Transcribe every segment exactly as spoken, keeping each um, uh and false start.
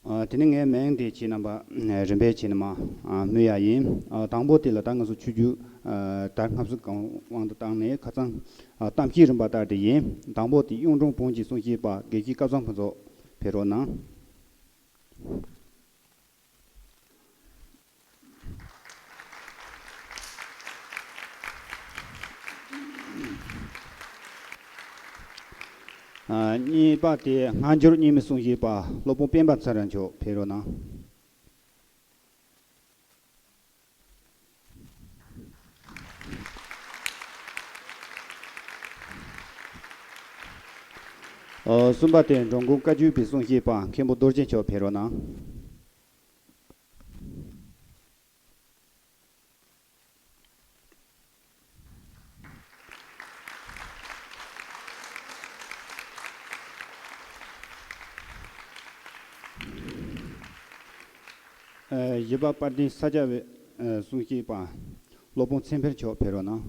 ཨ། དེ་ནི་ངའི་མིང་དེ་ཁྱེད་རྣམ་པ་རིམ་པས་བྱས་ནས་མར་ཨ་སྨོས་ཡ་ཡིན། ཨ། དང་པོ་དེ་ལ་ད་ང་ཚོ་ཆོས་བརྒྱུད་ཨ་དར་ལྔ་བསུ་གང་དབང་དུ་བཏང་ནས་ཁ་སང་ཨ་གཏམ་བཤད་རིམ་པ་ལྟར་དེ་ཡིན། དང་པོ་དེ་གཡུང་དྲུང་བོན་གྱི་གསུང་བཤད་པ་དགེ་བཤེས་སྐལ་བཟང་ཕུན་ཚོགས་ཕེབས་རོགས་གནང་། ཨ། གཉིས་པ་དེ་སྔ་འགྱུར་རྙིང་མའི་གསུང་བཤད་པ་སློབ་དཔོན་སྤེན་པ་ཚེ་རིང་མཆོག་ཕེབས་རོགས་གནང་། ཨོ། གསུམ་པ་དེ་འགྲོ་མགོན་བཀའ་བརྒྱུད་པའི་གསུང་བཤད་པ་མཁན་པོ་རྡོ་རྗེ་མཆོག་ཕེབས་རོགས་གནང་། ཨ། བཞི་པ་དཔལ་ལྡན་ས་སྐྱ་པའི་ཨ་གསུང་བཤད་པ་སློབ་དཔོན་ཚེ་འཕེལ་མཆོག་ཕེབས་རོགས་གནང་།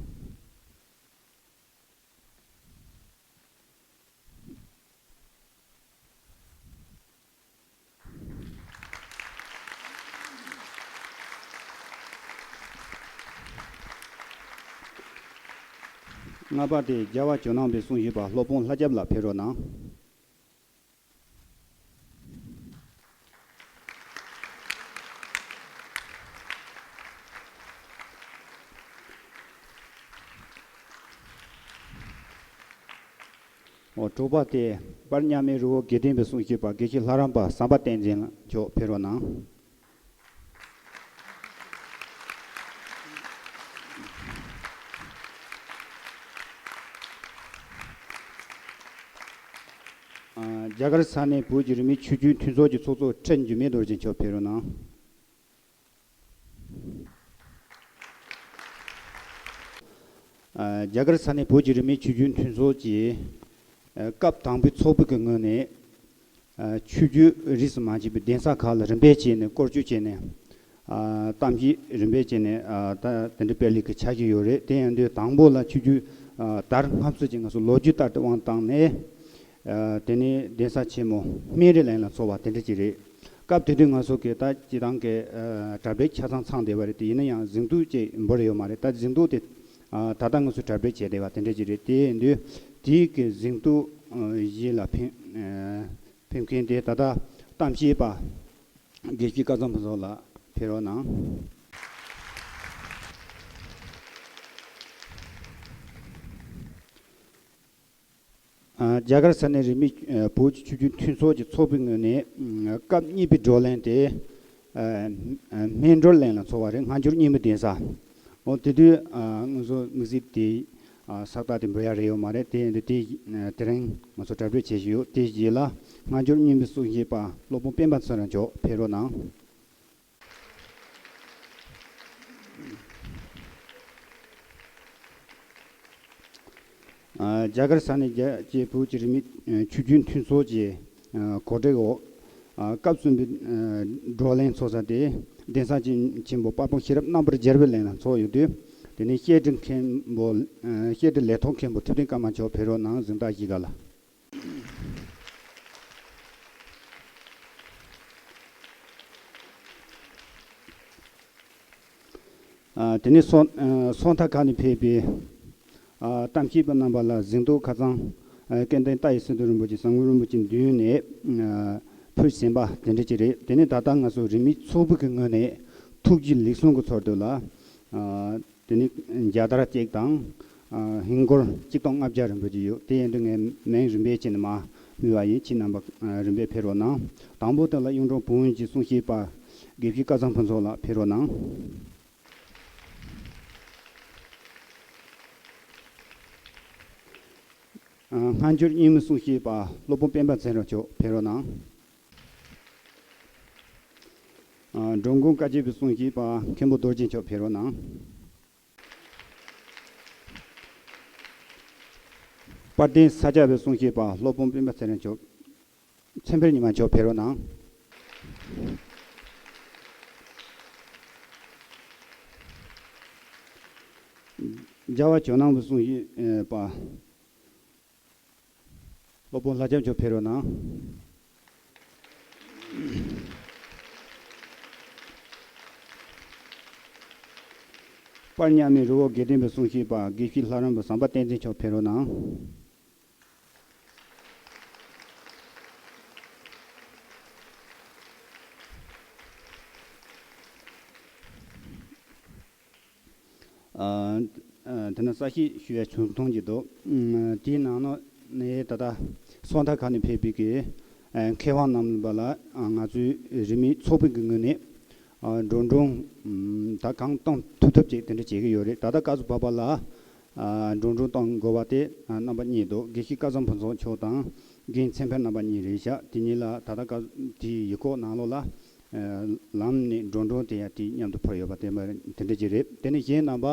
ལྔ་པ་དེ་རྒྱལ་བ་ཇོ་ནང་པའི་གསུང་བཤད་པ་སློབ་དཔོན་ལྷ་སྐྱབས་ལགས་ཕེབས་རོགས་གནང་། འོ། དྲུག་པ་དེ་དཔལ་མཉམ་མེད་རི་བོ་དགེ་ལྡན་པའི་གསུང་བཤད་པ་དགེ་བཤེས་ལྷ་རམས་པ་ཟམ་པ་བསྟན་འཛིན་མཆོག་ཕེབས་རོགས་གནང་། ཨ། རྒྱ་གར་ས་གནས་བོད་ཀྱི་རིས་མེད་ཆོས་བརྒྱུད་མཐུན་ཚོགས་ཀྱི་ཚོགས་གཙོ་ཁྲི་འགྱུར་མེད་རྡོ་རྗེ་མཆོག་ཕེབས་རོགས་གནང་། ཨ། རྒྱ་གར་ས་གནས་བོད་ཀྱི་རིས་མེད་ཆོས་བརྒྱུད་མཐུན་ཚོགས་ཀྱི་ཨ་སྐབས་དང་པོའི་ཚོགས་དཔོན་གྱི་ངོས་ནས། ཨ། ཆོས་བརྒྱུད་རིས་སུ་མ་ཆད་པའི་གདན་ས་ཁག་ལ་རིམ་པས་བྱས་ནས་སྐོར་སྐྱོད་བྱས་ནས། ཨ། གཏམ་བཤད་རིམ་པས་བྱས་ནས། ཨ། ད་དེ་འདྲ་སྤེལ་ལེགས་ཀྱི་ཆ་ཞིག་ཡོད་རེད། དེ་ཡིན་དུས་དང་པོ་ལ་ཆོས་བརྒྱུད་ཨ་དར་ལྔ་བསུ་ཅིག་ང་ཚོ་ལོ་རྒྱུས་ལྟར་དུ་དབང་བཏང་ནས། ཨ། དེ་ནས་གདན་ས་ཆེན་མོ་སྨན་རི་གླིང་ལ་འཚོགས་པ་དེ་འདྲ་ཅིག་རེད། སྐབས་དེ་དུས་ང་ཚོ་གི་ད་སྤྱི་བཏང་གི་ཨ་གྲ་སྒྲིག་ཆ་ཚང་ཚང་བསྡད་པ་རེད། དེ་ཡིན་ན་ཡང་གཟེངས་རྟགས་ཅིག་འབོར་ཡོད་མ་རེད། ད་གཟེངས་རྟགས་དེ་ཨ་ད་ལྟ་ང་ཚོ་གྲ་སྒྲིག་བྱས་བསྡད་པ་དེ་འདྲ་ཅིག་རེད། དེ་ཡིན་དུས་དེའི་གི་གཟེངས་རྟགས་ཨ་བཞེས་ལ་ཕེབས་ཨ་ཕེབས་མཁན་དེ་ད་ལྟ་གཏམ་བཤད་པ་དགེ་བཤེས་སྐལ་བཟང་ཕུན་ཚོགས་ལགས་ཕེབས་རོགས་གནང་། ཨ། རྒྱ་གར་ས་གནས་རིས་མེད་ཨ་བོད་ཀྱི་ཆོས་བརྒྱུད་མཐུན་ཚོགས་ཀྱི་ཚོགས་པའི་ངོས་ནས་ཨ་སྐབས་གཉིས་པའི་བགྲོ་གླེང་དེ་ཨ་ཨ་སྨན་སྒྲོལ་གླིང་ལ་འཚོགས་པ་རེད། སྔ་འགྱུར་རྙིང་མའི་གདན་ས། འོ། དེ་དུས་ཨ་ང་ཚོ་དམིགས་བསལ་དེ་ཨ་ས་རྟགས་དེ་འབུལ་ཡ་རེ་ཡོད་མ་རེད། དེ་ཡིན་དུས་དེ་ཨ་དེ་རིང་ང་ཚོ་གྲ་སྒྲིག་བྱེད་བཞིན་ཡོད། དེ་རྗེས་ལ་སྔ་འགྱུར་རྙིང་མའི་གསུང་བཤད་པ་སློབ་དཔོན་སྤེན་པ་ཚེ་རིང་མཆོག་ཕེབས་རོགས་གནང་། ཨ། རྒྱ་གར་ས་གནས་རྒྱལ་བོད་ཀྱི་རིས་མེད་ཨ་ཆོས་བརྒྱུད་མཐུན་ཚོགས་ཀྱི་ཨ་གོ་སྒྲིག་འོག་ཨ་སྐབས་གསུམ་པའི་ཨ་བགྲོ་གླེང་ཚོགས་ས་དེ་གདན་ས་ཆེན་པོ་དཔལ་སྤུངས་ཤེས་རབ་རྣམ་པར་རྒྱལ་བའི་གླིང་ལ་འཚོགས་ཡོད་དུས། དེ་ནས་བཤད་སྒྲུབ་མཁན་པོ་ཨ་བཤད་སྒྲུབ་ལས་ཐོག་མཁན་པོ་ཐུབ་བསྟན་ཀརྨ་མཆོག་ཕེབས་རོགས་གནང་། གཟེངས་རྟགས་བཞེས་ག་ལ། ཨ། དེ་ནས་སོ་ཨ་སོ་ཐར་ཁག་ནས་ཕེབས་པའི་ཨ་གཏམ་བཤད་པ་རྣམ་པ་ལ་གཟེངས་རྟགས་ཁ་སང་ཨ་སྐལ་ལྡན་ཏཱའི་སི་ཏུ་རིན་པོ་ཆེ་ཟམ་གདོང་རིན་པོ་ཆེ་མདུན་ནས་ཨ་ཕུལ་ཟིན་པ་དེ་འདྲ་ཅིག་རེད། དེ་ནས་ད་ལྟ་ང་ཚོ་རིས་མེད་ཚོགས་པའི་གི་ངོས་ནས་ཐུགས་རྗེ་ལེགས་གསུང་གི་ཚོགས་འདུ་ལ་ཨ་དེ་ནས་རྒྱལ་དར་གཅིག་དང་། ཨ་ཧིན་སྒོར་གཅིག་སྟོང་ལྔ་བརྒྱ་རིན་པོ་ཆེ་ཡོད། དེ་ཡིན་དུས་ངས་མིང་རིམ་པས་བྱས་ནས་མར་སྨོས་པ་ཡིན། ཁྱེད་རྣམ་པ་ཨ་རིམ་པས་ཕེབས་རོགས་གནང་། དང་པོ་དེ་ལ་གཡུང་དྲུང་བོན་གྱི་གསུང་བཤད་པ་དགེ་བཤེས་སྐལ་བཟང་ཕུན་ཚོགས་ལགས་ཕེབས་རོགས་གནང་། ཨ་སྔ་འགྱུར་རྙིང་མའི་གསུང་བཤད་པ་སློབ་དཔོན་སྤེན་པ་ཚེ་རིང་མཆོག་ཕེབས་རོགས་གནང་། ཨ་འགྲོ་མགོན་བཀའ་བརྒྱུད་པའི་གསུང་བཤད་པ་མཁན་པོ་རྡོ་རྗེ་མཆོག་ཕེབས་རོགས་གནང་། དཔལ་ལྡན་ས་སྐྱ་པའི་གསུང་བཤད་པ་སློབ་དཔོན་སྤེན་པ་ཚེ་རིང་མཆོག་ཚེ་འཕེལ་ཉི་མ་མཆོག་ཕེབས་རོགས་གནང་། རྒྱལ་བ་ཇོ་ནང་པའི་གསུང་བཤད་པ་སློབ་དཔོན་ལྷ་སྐྱབས་མཆོག་ཕེབས་རོགས་གནང་། པར་མཉམ་མེད་རི་བོ་དགེ་ལྡན་པའི་གསུང་བཤད་པ་དགེ་བཤེས་ལྷ་རམས་པ་ཟམ་པ་བསྟན་འཛིན་མཆོག་ཕེབས་རོགས་གནང་། ཨ། ཨ། དེ་ན་གསལ་བཤད་ཞུ་ཡ་བྱུང་མཐོང་གི་འདུག་ཨ། དེའི་ནང་ནས་ད་ལྟ་སོ་ཐར་ཁག་ནས་ཕེབས་པའི་གི་ཨ། མཁས་དབང་རྣམ་པ་ལ་ཨ། ང་ཚོའི་རིས་མེད་ཚོགས་པའི་གི་ངོས་ནས་ཨ། འགྲོ་གྲོན་ཨམ། ད་གང་གཏོང་ཐུབ་ཐུབ་ཅིག་དེ་འདྲ་བྱེད་ཀྱི་ཡོད་རེད། ད་ལྟ་སྐབས་སུ་བབས་པ་ལ་ཨ། འགྲོ་གྲོན་གཏོང་དགོས་པ་དེ་ཨ། རྣམ་པ་གཉིས་འདུག་དགེ་བཤེས་སྐལ་བཟང་ཕུན་ཚོགས་མཆོག་དང་རྒན་ཚེ་འཕེལ་རྣམ་པ་གཉིས་རེད་ཤག་དེ་གཉིས་ལ་ད་ལྟ་སྐབས་དེའི་ཡིག་སྐོགས་ནང་ལོགས་ལ་ཨ། ལམ་ནས་འགྲོ་གྲོན་དེ་ཡང་དེ་མཉམ་དུ་ཕུལ་ཡོད་པ་དེ་མ་དེ་འདྲ་ཅིག་རེད། དེ་ནས་གཞན་རྣམ་པ་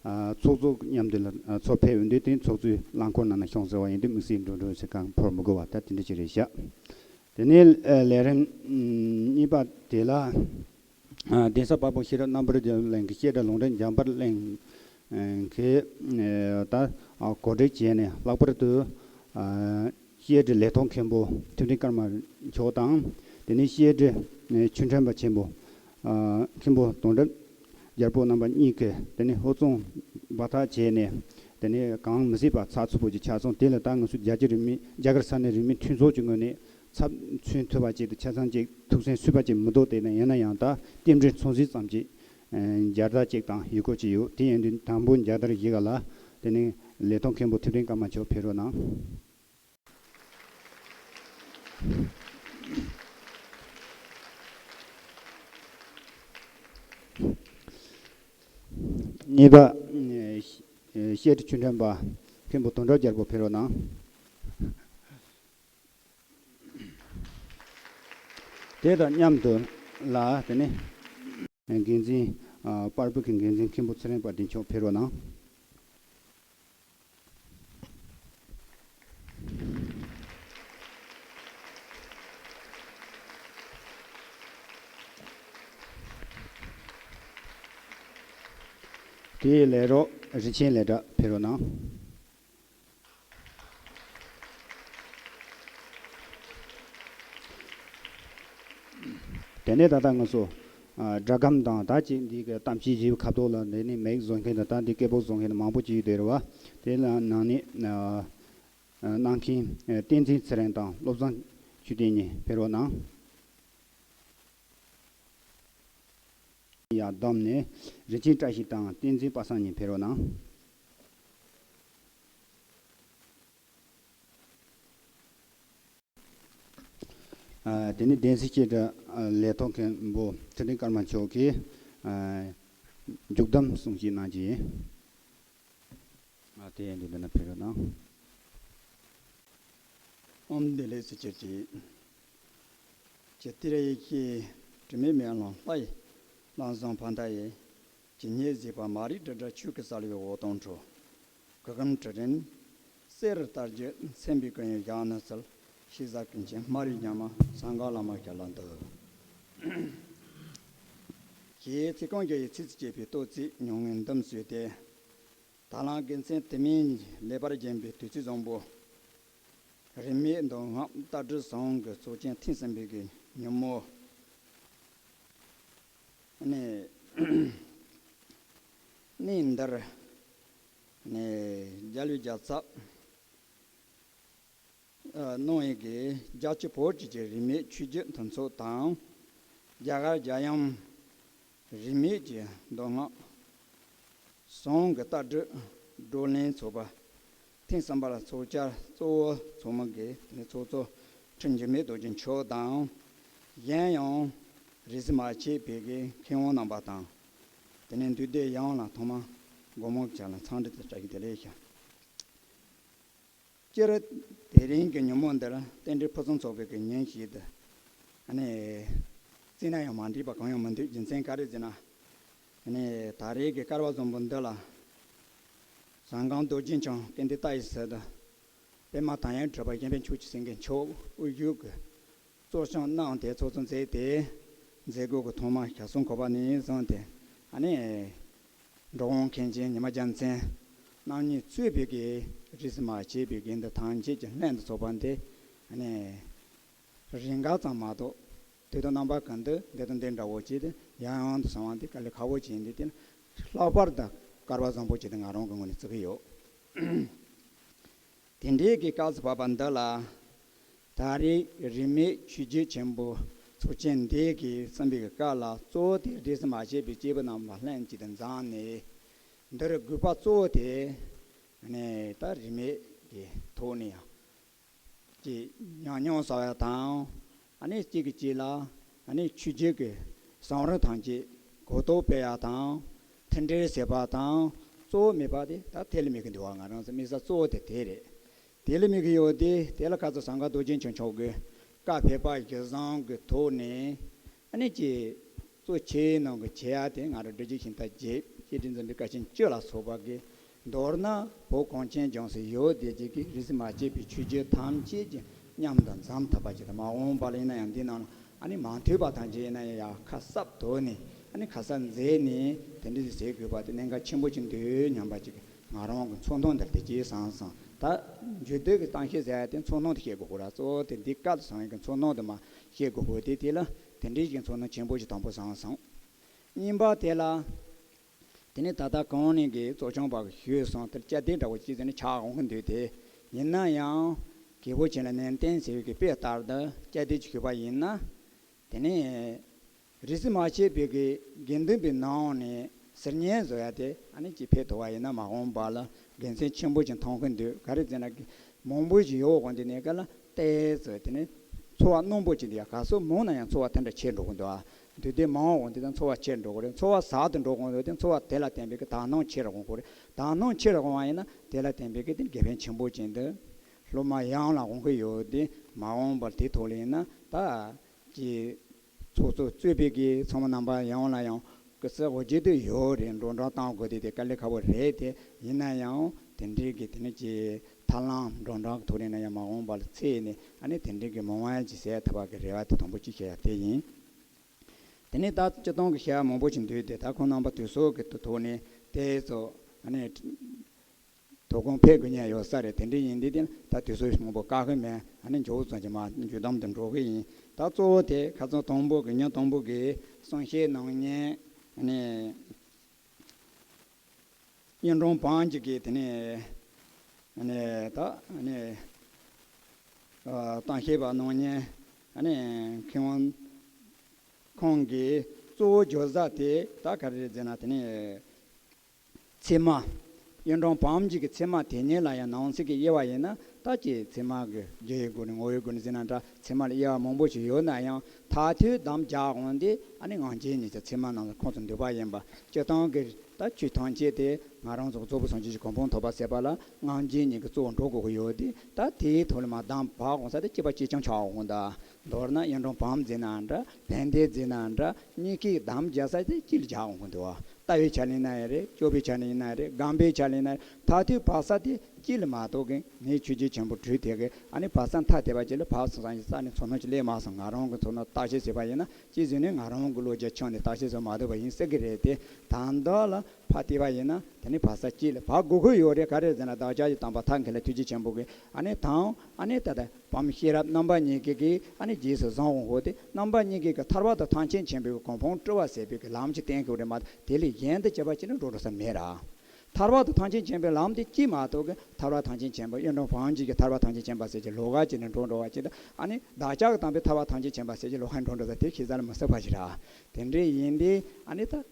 ཨ། ཚོགས་གཙོ་མཉམ་དུ་ལ་ཨ། ཚོགས་ཕེབས་ཡོང་དུས་དེ་ཚོགས་གཙོའི་རླངས་འཁོར་ནང་ན་ཤོང་ཟེར་བ་ཡིན་དུས་དམིགས་བསལ་འགྲོ་གྲོན་ཟེར་གང་ཕུལ་མི་དགོས་པ་ད་དེ་འདྲ་ཅིག་རེད་ཤག་དེ་ནས་ཨ། ལས་རིམ་ཨམ། གཉིས་པ་དེ་ལ་ཨ། གདན་ས་དཔལ་སྤུངས་ཤེས་རབ་རྣམ་པར་རྒྱལ་བའི་གླིང་གི་བཤད་གྲྭ་ལུང་འདྲེན་འཇམ་དཔལ་གླིང་གིས་ཨ། ད་ཨ། གོ་སྒྲིག་བྱས་ནས་ལྷག་པར་དུ་ཨ། བཤད་གྲྭའི་ལས་ཐོག་མཁན་པོ་ཐུབ་བསྟན་ཀརྨ་མཆོག་དང་དེ་ནས་བཤད་གྲྭའི་ཆོས་ཁྲིམས་པ་ཆེན་པོ་ཨ། མཁན་པོ་དོན་གྲུབ་རྒྱལ་པོ་རྣམ་པ་གཉིས་ཀྱིས་དེ་ནས་ཧུར་བརྩོན་འབད་ཐག་བྱས་ནས་དེ་ནས་གང་མི་སྲིད་པ་ཚགས་ཚུད་པོ་ཅིག་ཆ་སོང་། དེ་ལ་ད་ང་ཚོ་རྒྱ་ཆེ་རིས་མེད་རྒྱ་གར་ས་གནས་རིས་མེད་མཐུན་ཚོགས་ཀྱི་ངོས་ནས་ཚབ་མཚོན་ཐུབ་པ་ཅིག་དང་ཆ་ཚང་ཅིག་ཐུགས་སེམས་གསོས་པ་ཅིག་མི་འདུག་དེ་ནས་ཡིན་ན་ཡང་ད་རྟེན་འབྲེལ་མཚུངས་གཟིགས་ཙམ་ཅིག་ཨ། མཇལ་དར་ཅིག་དང་ཡི་གེ་ཅིག་ཡོད། དེ་ཡིན་དུས་དང་པོ་མཇལ་དར་བཞེས་ག་ལ་དེ་ནས་ལས་ཐོག་མཁན་པོ་ཐུབ་བསྟན་ཀརྨ་མཆོག་ཕེབས་རོགས་གནང་། གཉིས་པ། བཤད་གྲྭའི་ཆོས་ཁྲིམས་པ་མཁན་པོ་དོན་གྲུབ་རྒྱལ་པོ་ཕེབས་རོགས་གནང་། དེ་དང་མཉམ་དུ་ལ་དེ་ནས་འགན་འཛིན་ཨ། པར་ཕུག་གི་འགན་འཛིན་མཁན་པོ་ཚེ་རིང་དཔལ་ལྡན་མཆོག་ཕེབས་རོགས་གནང་། དེའི་ལས་རོགས་རིན་ཆེན་ལས་གྲྭ་ཕེབས་རོགས་གནང་། དེ་ནས་ད་ལྟ་ང་ཚོ་ཨ། སྒྲ་སྒམ་དང་ད་ཅིག་འདི་གི་གཏམ་བཤད་བྱེད་པའི་ཁ་ཐོག་ལ་འདི་ནས་མེག་བཟོ་མཁན་དང་ད་འདི་སྐད་འབོག་བཟོ་མཁན་མང་པོ་ཅིག་ཡོད་དེ་རེད་བ། དེ་ལ་ནང་ནས་ཨ། གནང་མཁན་བསྟན་འཛིན་ཚེ་རིང་དང་བློ་བཟང་ཆོས་ལྡན་གཉིས་ཕེབས་རོགས་གནང་། ཡར་བསྡོམས་ནས་རིན་ཆེན་བཀྲ་ཤིས་དང་བསྟན་འཛིན་པ་སངས་གཉིས་ཕེབས་རོགས་གནང་། ཨ། དེ་ནས་གདན་སའི་བཤད་གྲྭ་ལས་ཐོག་མཁན་པོ་ཚེ་རིང་ཀརྨ་མཆོག་གིས་ཨ། མཇུག་བསྡོམས་གསུང་བཤད་གནང་རྒྱུ་ཡིན། ཨ། དེ་ཡིན་དུས་འདི་ན་ཕེབས་རོགས་གནང་། ཨོཾ་བདེ་ལེགས་སུ་གྱུར་ཅིག་ཇི་ལྟར་ཡེ་ཤེས་དྲི་མེད་མེ་ལོང་ལྷ་ཡི་ལམ་བཟང་ཕ་མཐའ་ཡས། ཇི་སྙེད་གཟིགས་པ་མ་རིག་དྲི་བྲལ་ཆོས་ཀྱི་གསལ་བའི་འོད་སྟོང་འཕྲོ། གུར་གུམ་གྲུ་གྲིན་གསེར་ལྟར་བརྗིད་མཚན་དཔེའི་སྐུ་ཡོན་ཞལ་ནས་གསལ། ཤེས་བྱ་ཀུན་མཁྱེན་སྨྲ་བའི་སྙན་མ་གསང་སྔགས་བླ་མ་ཞལ་ལ་འདུད། ཞེས་ཚིག་རྐང་བརྒྱ་ཡི་ཚིགས་སུ་བཅད་པའི་བསྟོད་ཚིག་ཉུང་ངུའི་འདུམ་བཟོས་ཏེ། ད་ལན་དགེ་མཚན་དུ་མའི་ལེགས་པར་བརྒྱན་པའི་དུས་ཚིགས་བཟང་པོ། རིས་མེད་མདོ་སྔགས་ལྟ་གྲུབ་ཟུང་གི་ཚོགས་ཆེན་ཐེངས་གསུམ་པའི་གི་ཉིན་མོ། ནས་གནས་འདིར་ནས་རྒྱལ་བའི་རྒྱལ་ཚབ་གནང་བའི་གི་རྒྱལ་སྤྱི་བོད་ཀྱི་རིས་མེད་ཆོས་བརྒྱུད་མཐུན་ཚོགས་དང་། རྒྱ་གར་རྒྱལ་ཡུམ་རིས་མེད་ཀྱི་མདོ་སྔགས་ཟུང་གི་ལྟ་གྲུབ་བགྲོ་གླེང་ཚོགས་པ་ཐེངས་གསུམ་པ་ལ་ཚོགས་བཅར་གཙོ་བོ་ཚོགས་མི་གི་དེ་ནས་ཚོགས་གཙོ་ཁྲི་འགྱུར་མེད་རྡོ་རྗེ་མཆོག་དང་། གཞན་ཡང་རིས་སུ་མ་ཆད་པའི་གི་མཁས་དབང་རྣམ་པ་དང་། དེ་ནས་འདུས་སྡེ་ཡོངས་ལ་ཐོག་མར་སྒོ་མོ་བྱས་ལ་འཚམས་འདྲི་དང་བཀྲ་ཤིས་བདེ་ལེགས་ཞུ། སྤྱིར་དེ་རིང་གི་ཉིན་མོ་འདིར་རྟེན་འབྲེལ་ཕུན་སུམ་ཚོགས་པའི་གི་ཉིན་ཞིག་ཏུ་ཨ་ནི་བརྩིས་ན་ཡང་མ་འགྲིག་པ་གང་ཡང་མི་འདུག་རྒྱུ་མཚན་ག་རེ་ཟེར་ན། ཨ་ནི་ད་རེས་ཀྱི་སྐལ་བ་བཟང་པོ་འདི་ལ་ཟངས་དཀར་རྡོ་རྗེ་འཆང་ཀུན་འདུས་ལྟ་བའི་ཟུར་དུ་པདྨ་དོན་ཡོད་གྲུབ་པ་གཞན་ཕན་མཆོག་གི་སེང་གེ་མཆོག་དབུ་བཞུགས་ཀྱིས་གཙོ་སྐྱོང་གནང་སྟེ་ཚོགས་གཙོ་མཛད་དེ་མཛད་སྒོ་གི་ཐོག་མ་ཞག་གསུམ་འཁོར་བ་ནས་བཟུང་སྟེ་ཨ་ནི། འགྲོ་འོང་མཁན་ཆེན་ཉི་མ་རྒྱལ་མཚན་རྣམ་གཉིས་གཙོས་པའི་གི་རིས་སུ་མ་ཆད་པའི་དགེ་འདུན་ཐམས་ཅད་ཀྱིས་ལྷན་དུ་ཚོགས་པ་འདི་ཨ་ནི་རེ་འགའ་ཙམ་མ་གཏོགས་དུས་དང་རྣམ་པ་ཀུན་ཏུ་འདི་དང་འདི་འདྲ་བོ་བྱས་ཏེ་ཡང་ཡང་དུ་གསང་བ་འདི་དཀའ་ལས་ཁག་པོ་བྱས་འདི་དེ་ལ་ ལྷག་པར་དུ་སྐལ་བ་བཟང་པོ་ཅིག་དེ་ང་རང་གི་ངོས་ནས་བརྩི་གི་ཡོད། དེ་འདྲའི་གི་སྐབས་སུ་བབས་པ་འདི་ལ། ད་རེས་རིས་མེད་ཆོས་བརྒྱུད་ཆེན་པོ་ཚོགས་ཆེན་འདི་གིས་གསུངས་པའི་སྐབས་ལ། གཙོ་བོ་དེ་སྒྲིག་སྲོལ་མ་ཆད་པའི་སྐྱེས་བུ་རྣམས་ལ་ལྷན་ཅིག་ཏུ་འཛོམས་ནས། འདིར་དགོས་པ་གཙོ་བོ་དེ་ནི་ད་རིས་མེད་ཀྱི་ཐོག་ནས་ཡང་ཀྱི་ཉམས་མྱོང་བསགས་ཡ་དང་། ཨ་ནི་གཅིག་གིས་གཅིག་ལ་ཨ་ནི་ཆོས་བརྒྱུད་ཀྱི་གསུང་རབ་ཐམས་ཅད་གོ་རྟོགས་སྤེལ་ཡ་དང་། མཐུན་སྒྲིལ་བྱེད་པ་དང་། གཙོ་བོ་མེད་པ་དེ་ད་དེ་ལ་དམིགས་ཀྱི་འདུག་བ། ང་རང་ཚོ་དམིགས་ས་གཙོ་བོ་དེ་དེ་རེད། དེ་ལ་དམིགས་ཀྱི་ཡོད་དེ། དེ་ལ་ཁ་ཚ་ཟམ་མཁའ་རྡོ་རྗེ་འཆང་མཆོག་གིས་བཀའ་ཕེབས་པ་གཞིར་བཟུང་གི་ཐོག་ནས། ཨ་ནི་ཀྱི་གཙོ་ཆེ་ནང་གི་ཆེ་ཡ་དེ་ང་རང་སྒྲུབ་བརྒྱུད་ཤིང་རྟ་བརྒྱད། བཤད་སྒྲུབ་འཛིན་པའི་བཀའ་ཆེན་བཅུ་ལ་སོགས་པ་གི། མདོར་ན་བོད་གངས་ཅན་ལྗོངས་སུ་ཡོད་བསྡད་ཀྱི་རིས་སུ་མ་ཆད་པའི་ཆོས་བརྒྱུད་ཐམས་ཅད་ཀྱི་མཉམ་དུ་འཛོམས་ཐུབ་པ་ཅིག་དང་། མ་འོངས་པ་ལ་ཡིན་ན་ཡང་འདི་ནང་ཨ་ནི་མ་ཐུག་པ་ཐམས་ཅད་ཡིན་ན་ཡང་ཡ་ཁ་གསབ་ཐོག་ནས། ཨ་ནི་ཁ་གསབ་མཛད་ནས་དེ་འདྲ་ཞིག་བྱེད་དགོས་པ་དེ་གནད་འགག་ཆེན་པོ་ཅིག་འདུག་སྙམ་པ་ཅིག་ང་རང་གི་ཚོར་སྣང་འདིར་དེ་ཅིག་བསམ་སོང་། ད་མཇུག་བསྡུ་གི་གཏམ་བཤད་ཟེར་ཡ་དེ་ཚོར་སྣང་དེ་བཤད་དགོས་ཀྱི་རེད། གཙོ་བོ་དེ་འདི་སྐབས་སུ་བྱུང་བའི་གི་ཚོར་སྣང་དེ་མར་བཤད་དགོས་པོ་དེ། དེ་ལ་དེ་འདྲའི་གི་ཚོར་སྣང་ཆེན་པོ་ཞིག་དང་པོ་བྱུང་སོང་། གཉིས་པ་དེ་ལ། དེ་ནས་ད་ལྟ་གོང་ནས་གི་གཙོ་སྐྱོང་པ་གིས་ཞུས་སོང་། དེར་བཅའ་སྡོད་འདྲ་བོ་ཅིག་ཟེར་ནས་ཆགས་འོང་གི་འདུག་དེ་ཡིན་ན་ཡང་རྒྱལ་བོ་ཆེན་ལ་ནན་ཏན་ཟེར་བའི་གི་དཔེ་ལྟར་དུ་བཅའ་སྡོད་ཅིག་ཞུས་པ་ཡིན་ན། དེ་ནས་རིས་སུ་མ་ཆད་པའི་གི་དགེ་འདུན་པའི་ནང་ནས་ཟུར་ཉན་བཟོ་ཡ་དེ་ཨ་ནི་ཅིག་ཕེབས་ཐུབ་པ་ཡིན་ན་མ་འོངས་པ་ལ་དགེ་མཚན་ཆེན་པོ་ཅིག་མཐོང་གི་འདུག་ག་རེ་ཟེར་ན། མང་པོ་ཞིག་ཡོད་དགོས་འདི་ནས་ག་ལ་ཏོག་ཙམ་དེ་ནས་ཚོར་བ་རྣོན་པོ་ཅིག་འདུག་ཡ། ག་ཚོད་མང་ན་ཡང་ཚོར་བ་དེ་འདྲ་ཆེར་འགྲོ་གི་འདུག་ཨ། འདུས་སྡོད་མང་བ་འོང་དུས་ད་ཚོར་བ་ཆེར་འགྲོ་གི་རེད། ཚོར་བ་ཟབ་ཏུ་འགྲོ་གི་འདུག་དེ་ཚོར་བ་དེ་ལ་བརྟེན་པའི་གི་དག་སྣང་ཆེར་འོང་གི་རེད། དག་སྣང་ཆེར་འོང་བ་ཡིན་ན་དེ་ལ་བརྟེན་པའི་གི་དེ་དགེ་ཕན་ཆེན་པོ་ཅིག་འདུག་སློབ་མ་ཡོངས་ལ་འོང་གི་ཡོད་དེ། མ་འོངས་པར་དེ་ཐོག་ལ་ཡིན་ན་ད་ཀྱི་ཚོགས་གཙོ་གཙོས་པའི་གི་ཚོགས་མི་རྣམ་པ་ཡོངས་ལ་ཡང་སྐུ་ཚེ་དབུ་འབྱེད་དུ་ཡོད་རེད། འགྲོ་གྲོན་གཏོང་དགོས་དེ་དེ་དཀའ་ལས་ཁག་པོ་རེད་དེ། ཡིན་ན་ཡང་དེ་འདྲའི་གི་དེ་ནས་ཀྱི་ཐབས་ལམ་འགྲོ་གྲོན་གི་ཐོག་ནས་ན་ཡང་མ་འོངས་པ་ལ་འཚོལ་ནས་ཨ་ནི་དེ་འདྲའི་གི་མི་དབང་ཅིག་བྱེད་ཐུབ་པ་གི་རེ་བ་དེ་དང་པོ་གཅིག་བཤད་ཡ་དེ་ཡིན། དེ་ནས་ད་སྤྱིར་བཏང་གི་བཤད་ཡ་མང་པོ་ཞིག་འདུག་དེ་ད་ཁོང་རྣམ་པ་དུས་ཚོད་ཀྱི་ཐོག་ནས་དེ་ཚོ་ཨ་ནི་དོ་དགོང་ཕེབས་དགོས་མཁན་ཡོད་ས་རེད། དེ་འདྲ་ཡིན་དུས་དེ་ད་དུས་ཚོད་མང་པོ་བཀག་གི་མེད། ཨ་ནི་མགྱོགས་ཙམ་གྱིས་མར་མཇུག་བསྡོམས་དུ་འགྲོ་གི་ཡིན། ད་གཙོ་བོ་དེ་ཁ་སང་དང་པོ་གི་ཉིན་དང་པོ་གི་གསུང་བཤད་གནང་མཁན་ཨ་ནི་གཡུང་དྲུང་བོན་གྱི་གི་དེ་ནས་ཨ་ནི་ད་ཨ་ནི་ཨ་གཏམ་བཤད་པ་གནང་མཁན་ཨ་ནི་མཁས་དབང་ཁོང་གིས་གཙོ་བོ་བརྗོད་ས་དེ་ད་ག་རེ་རེད་ཟེར་ན། དེ་ནས་ཚད་མ། གཡུང་དྲུང་བོན་གྱི་གི་ཚད་མ་དེ་ཉིད་ལ་ཡང་ནང་གསེས་ཀྱི་དབྱེ་བ་ཡིན་ན། ད་ཀྱི་ཚད་མ་གི་རྒྱུ་ཡི་སྒོ་ནས་ངོ་བོའི་སྒོ་ནས་ཟེར་ན་འདྲ། ཚད་མ་ལ་དབྱེ་བ་མང་པོ་ཞིག་ཡོད་ན་ཡང་མཐར་ཐུག་དམ་རྒྱག་འོང་དེ་ཨ་ནི་སྔ་འགྱུར་ཉིད་ཀྱི་ཚད་མ་རྣམས་ལ་ཁོངས་སུ་འདུས་པ་ཡིན་པ། སྤྱིར་བཏང་གི་ད་ཆོས་ཐམས་ཅད་དེ་ང་རང་ཚོ་རྫོགས་པའི་སངས་རྒྱས་ཀྱི་གོ་འཕང་ཐོབ་པ་ཟེར་བ་ལ་སྔ་འགྱུར་ཉིད་ཀྱི་གཙོ་བོ་འགྲོ་དགོས་ཀྱི་ཡོད་དེ། ད་དེའི་ཐོག་ལ་མར་གདམས་ཕབ་འོང་ས་དེ་གཅིག་པ་གཅིག་རྐྱང་ཆགས་འོང་གི་འདུག་མདོར་ན་གཡུང་དྲུང་བོན་ཟེར་ན་འདྲ། ཕན་བདེ་ཟེར་ན་འདྲ། གཉིས་ཀའི་གདམས་རྒྱག་ས་དེ་གཅིག་ལ་རྒྱག་འོང་གི་འདུག་ལྟ་བའི་ཆ་ནས་ཡིན་ན་ཡང་རེད། སྤྱོད་པའི་ཆ་ནས་ཡིན་ན་ཡང་རེད། སྒོམ་པའི་ཆ་ནས་ཡིན་ན་ཡང་རེད། མཐར་ཐུག་བབས་ས་དེ་གཅིག་ལ་མ་གཏོགས་གི་ངས་ཆོས་བརྒྱུད་ཆེན་པོ་དྲུག་དེ་གི་ཨ་ནི་བབས་ས་མཐའ་དེ་བ་ཅིག་ལ་བབས་སོང་ས་ཡིན་ས་ནས་ཚོར་སྣང་ཅིག་སླེབས་མ་སོང་། ང་རང་གི་ཚོར་སྣང་བརྟག་དཔྱད་བྱས་པ་ཡིན་ན། གཅིག་བཟོས་ནས་ང་རང་གི་བློ་རྒྱ་ཆུང་ནས་བརྟག་དཔྱད་བཟོ་མ་ཐུབ་པ་ཡིན་སྲིད་གི་རེད་དེ། ད་ལྟ་ལ་ཕར་བལྟས་པ་ཡིན་ན་དེ་ནི་བབས་ས་གཅིག་ལ་བབས་དགོས་ཀྱི་ཡོད་རེད། ག་རེ་ཟེར་ན་བདག་ཅག་གི་དམ་པ་ཐབས་མཁས་ལ་ཐུགས་རྗེ་ཆེན་པོ་གིས་ཨ་ནི་དང་ཨ་ནི་ད་ལྟ་བམ་ཤེས་རབ་རྣམ་པ་གཉིས་ཀྱི་གིས་ཨ་ནི་རྗེས་སུ་བཟུང་འོང་གོ་དེ། རྣམ་པ་གཉིས་ཀྱི་གིས་ཐར་པ་དང་ཐམས་ཅད་མཁྱེན་པའི་གོ་འཕང་སྤྲུལ་པ་ཟེར་བའི་གི་ལམ་ཅིག་བསྟན་གྱི་རེད་མ་གཏོགས་དེ་ལས་གཞན་དུ་སྐྱེ་བ་ཅིག་ནི་འགྲོ་འགྲོ་ས་མེད་ར། ཐར་པ་དང་ཐམས་ཅད་མཁྱེན་པའི་ལམ་དེ་གཅིག་མ་གཏོགས་གི་ཐར་པ་ཐམས་ཅད་མཁྱེན་པ་གཡུང་དྲུང་བོན་གྱི་གིས་ཐར་པ་ཐམས་ཅད་མཁྱེན་པ་ཟེར་གྱི་ལོགས་ཀ་ཅིག་ནི་འགྲོ་འགྲོ་བ་ཅིག་དང་། ཨ་ནི་བདག་ཅག་གི་དམ་པའི་ཐར་པ་ཐམས་ཅད་མཁྱེན་པ་ཟེར་གྱི་ལོགས་ཀ་འགྲོ་འགྲོ་ས་དེ་ཤེས་ས་ལ་མི་སྲིད་པ་ཞིག་ར། དེ་འདྲ་ཡིན་དེ་ཨ་ནི་ད།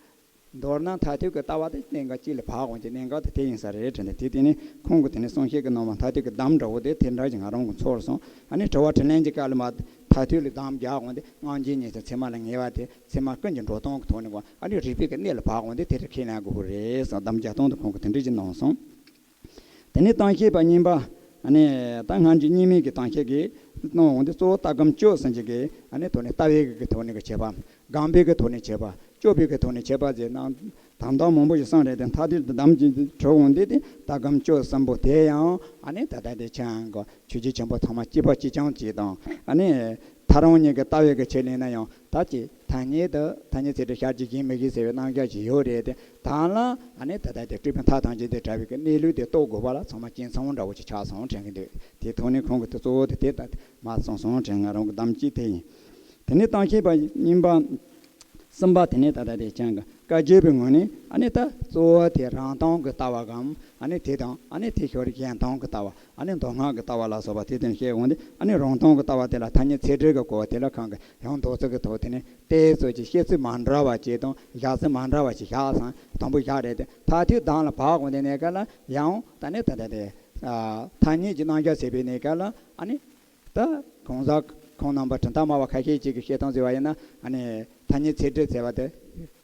མདོར་ན་མཐར་ཐུག་གི་ལྟ་བ་དེ་གནད་འགག་གཅིག་ལ་བབས་འོང་གི་གནད་འགག་དེ་དེ་ཡིན་ས་རེད་དྲན་ཏེ། དེ་དེ་ནི་ཁོང་གིས་དེ་ནི་གསུང་བཤད་ཀྱི་ནང་མ་མཐར་ཐུག་གི་གདམས་འདྲ་བོ་དེ་དེ་འདྲ་ཞིག་ང་རང་གི་ཚོར་སོང་། ཨ་ནི་དྲི་བ་དྲིས་ལན་གྱི་སྐབས་ལ་མ་མཐར་ཐུག་ལ་གདམས་རྒྱག་འོང་དེ་སྔ་འགྱུར་ཉིད་ཀྱི་ཚད་མ་ལ་ངེས་པ་དེ་ཚད་མ་ཀུན་གྱི་འགྲོ་སྟངས་ཀྱི་ཐོག་ནས་གོ། ཨ་ནི་རིགས་པའི་གི་གནས་ལ་བབས་འོང་དེ་དེ་རུ་ཁས་ལེན་དགོས་ཀྱི་རེད་ཟེར་གདམས་རྒྱག་སྟངས་དེ་ཁོང་གིས་དེ་འདྲ་ཞིག་གནང་སོང་། དེ་ནས་གཏམ་བཤད་པ་གཉིས་པ། ཨ་ནི་ད་སྔ་འགྱུར་རྙིང་མའི་གི་གཏམ་བཤད་ཀྱི་གནང་འོང་དེ་གཙོ་བོ་ལྟ་སྒོམ་སྤྱོད་གསུམ་གྱི་གི་ཨ་ནི་ཐོག་ནས་ལྟ་བའི་གི་ཐོག་ནས་གི་བྱེད་པ། སྒོམ་པའི་གི་ཐོག་ནས་བྱེད་པ། སྤྱོད་པའི་གི་ཐོག་ནས་བྱེད་པ་ཟེར་ན། དང་དང་མང་པོ་ཞིག་གསུངས་རེད་དེ། མཐའ་དེར་གདམས་ཀྱི་གྲོལ་འོང་དེ་དེ་ལྟ་སྒོམ་སྤྱོད་གསུམ་པོ་དེ་ཡང་ཨ་ནི་ད་ལྟ་དེ་ཆ་གི་ཆོས་བརྒྱུད་ཆེན་པོ་ཚང་མ་གཅིག་པ་གཅིག་རྐྱང་གཅིག་དང་། ཨ་ནི་ཐལ་རང་གཉིས་ཀྱི་ལྟ་བའི་གི་ཆེད་ལས་ན་ཡང་ད་ཀྱི་ཐ་སྙད་དུ་ཐ་སྙད་ཚིག་གྲོགས་ཤར་གྱི་གཞན་མི་གཞན་ཟེར་བའི་རྣམ་གཞག་ཅིག་ཡོད་རེད་དེ། དང་ལ་ཨ་ནི་ད་ལྟ་དེ་སྤྲུལ་པའི་མཐའ་ཐམས་ཅད་དེ་བྲལ་བའི་གི་གནས་ལུགས་དེ་རྟོགས་དགོས་པ་ལ་ཚང་མ་གཅིག་མཚུངས་འདྲ་བོ་ཅིག་ཆགས་སོང་དྲན་གི་འདུག་དེ་ཐོག་ནས་ཁོང་གི་དེ་གཙོ་བོ་དེ་དེ་ལྟ་མ་སོང་སོང་དྲན། ང་རང་གི་གདམས་ཀྱི་དེ་ཡིན། དེ་ནས་གཏམ་བཤད་པ་གཉིས་པ། གསུམ་པ་དེ་ནས་ད་ལྟ་དེ་ཅང་གི་ བཀའ་བརྒྱུད་པའི་ངོས་ནས་ཨ་ནི་ད་གཙོ་བོ་དེ་རང་སྟོང་གི་ལྟ་བ་གམ། ཨ་ནི་དེ་དང་ཨ་ནི་དེ་ཞོར་གཞན་སྟོང་གི་ལྟ་བ། ཨ་ནི་མདོ་སྔགས་ཀྱི་ལྟ་བ་ལ་སོགས་པ་དེ་དོན་བཤད་འོང་དུས། ཨ་ནི་རང་སྟོང་གི་ལྟ་བ་དེ་ལ་ཐ་སྙད་ཚད་འབྲས་ཀྱི་གོ་བ་དེ་ལ་གང་གི་ཡང་མདོ་ཚིག་གི་ཐོག་དེ་ནི་ཏོག་ཙམ་ཅིག་བཤད་ཚུལ་མ་འདྲ་བ་ཅིག་དང་བཞག་ཚུལ་མ་འདྲ་བ་ཅིག་བཞག་ཙང་དང་པོ་བཞག་རེད་དེ། མཐར་ཐུག་གདམས་ལ་བབ་འོང་དུས་ནས་ག་ལ་ཡང་ད་ནི་ད་ལྟ་དེ་ཐ་སྙད་ཀྱི་རྣམ་གཞག་ཟེར་བའི་གནས་སྐབས་ལ་ཨ་ནི། ད་གང་ཟག་ཁོང་རྣམ་པ་གྲུབ་མཐའ་སྨྲ་བ་ཁ་ཤས་ཅིག་གིས་བཤད་སྟངས་ཟེར་བ་ཡིན་ན། ཨ་ནི་ཐ་སྙད་ཚད་འབྲས་ཟེར་བ་དེ་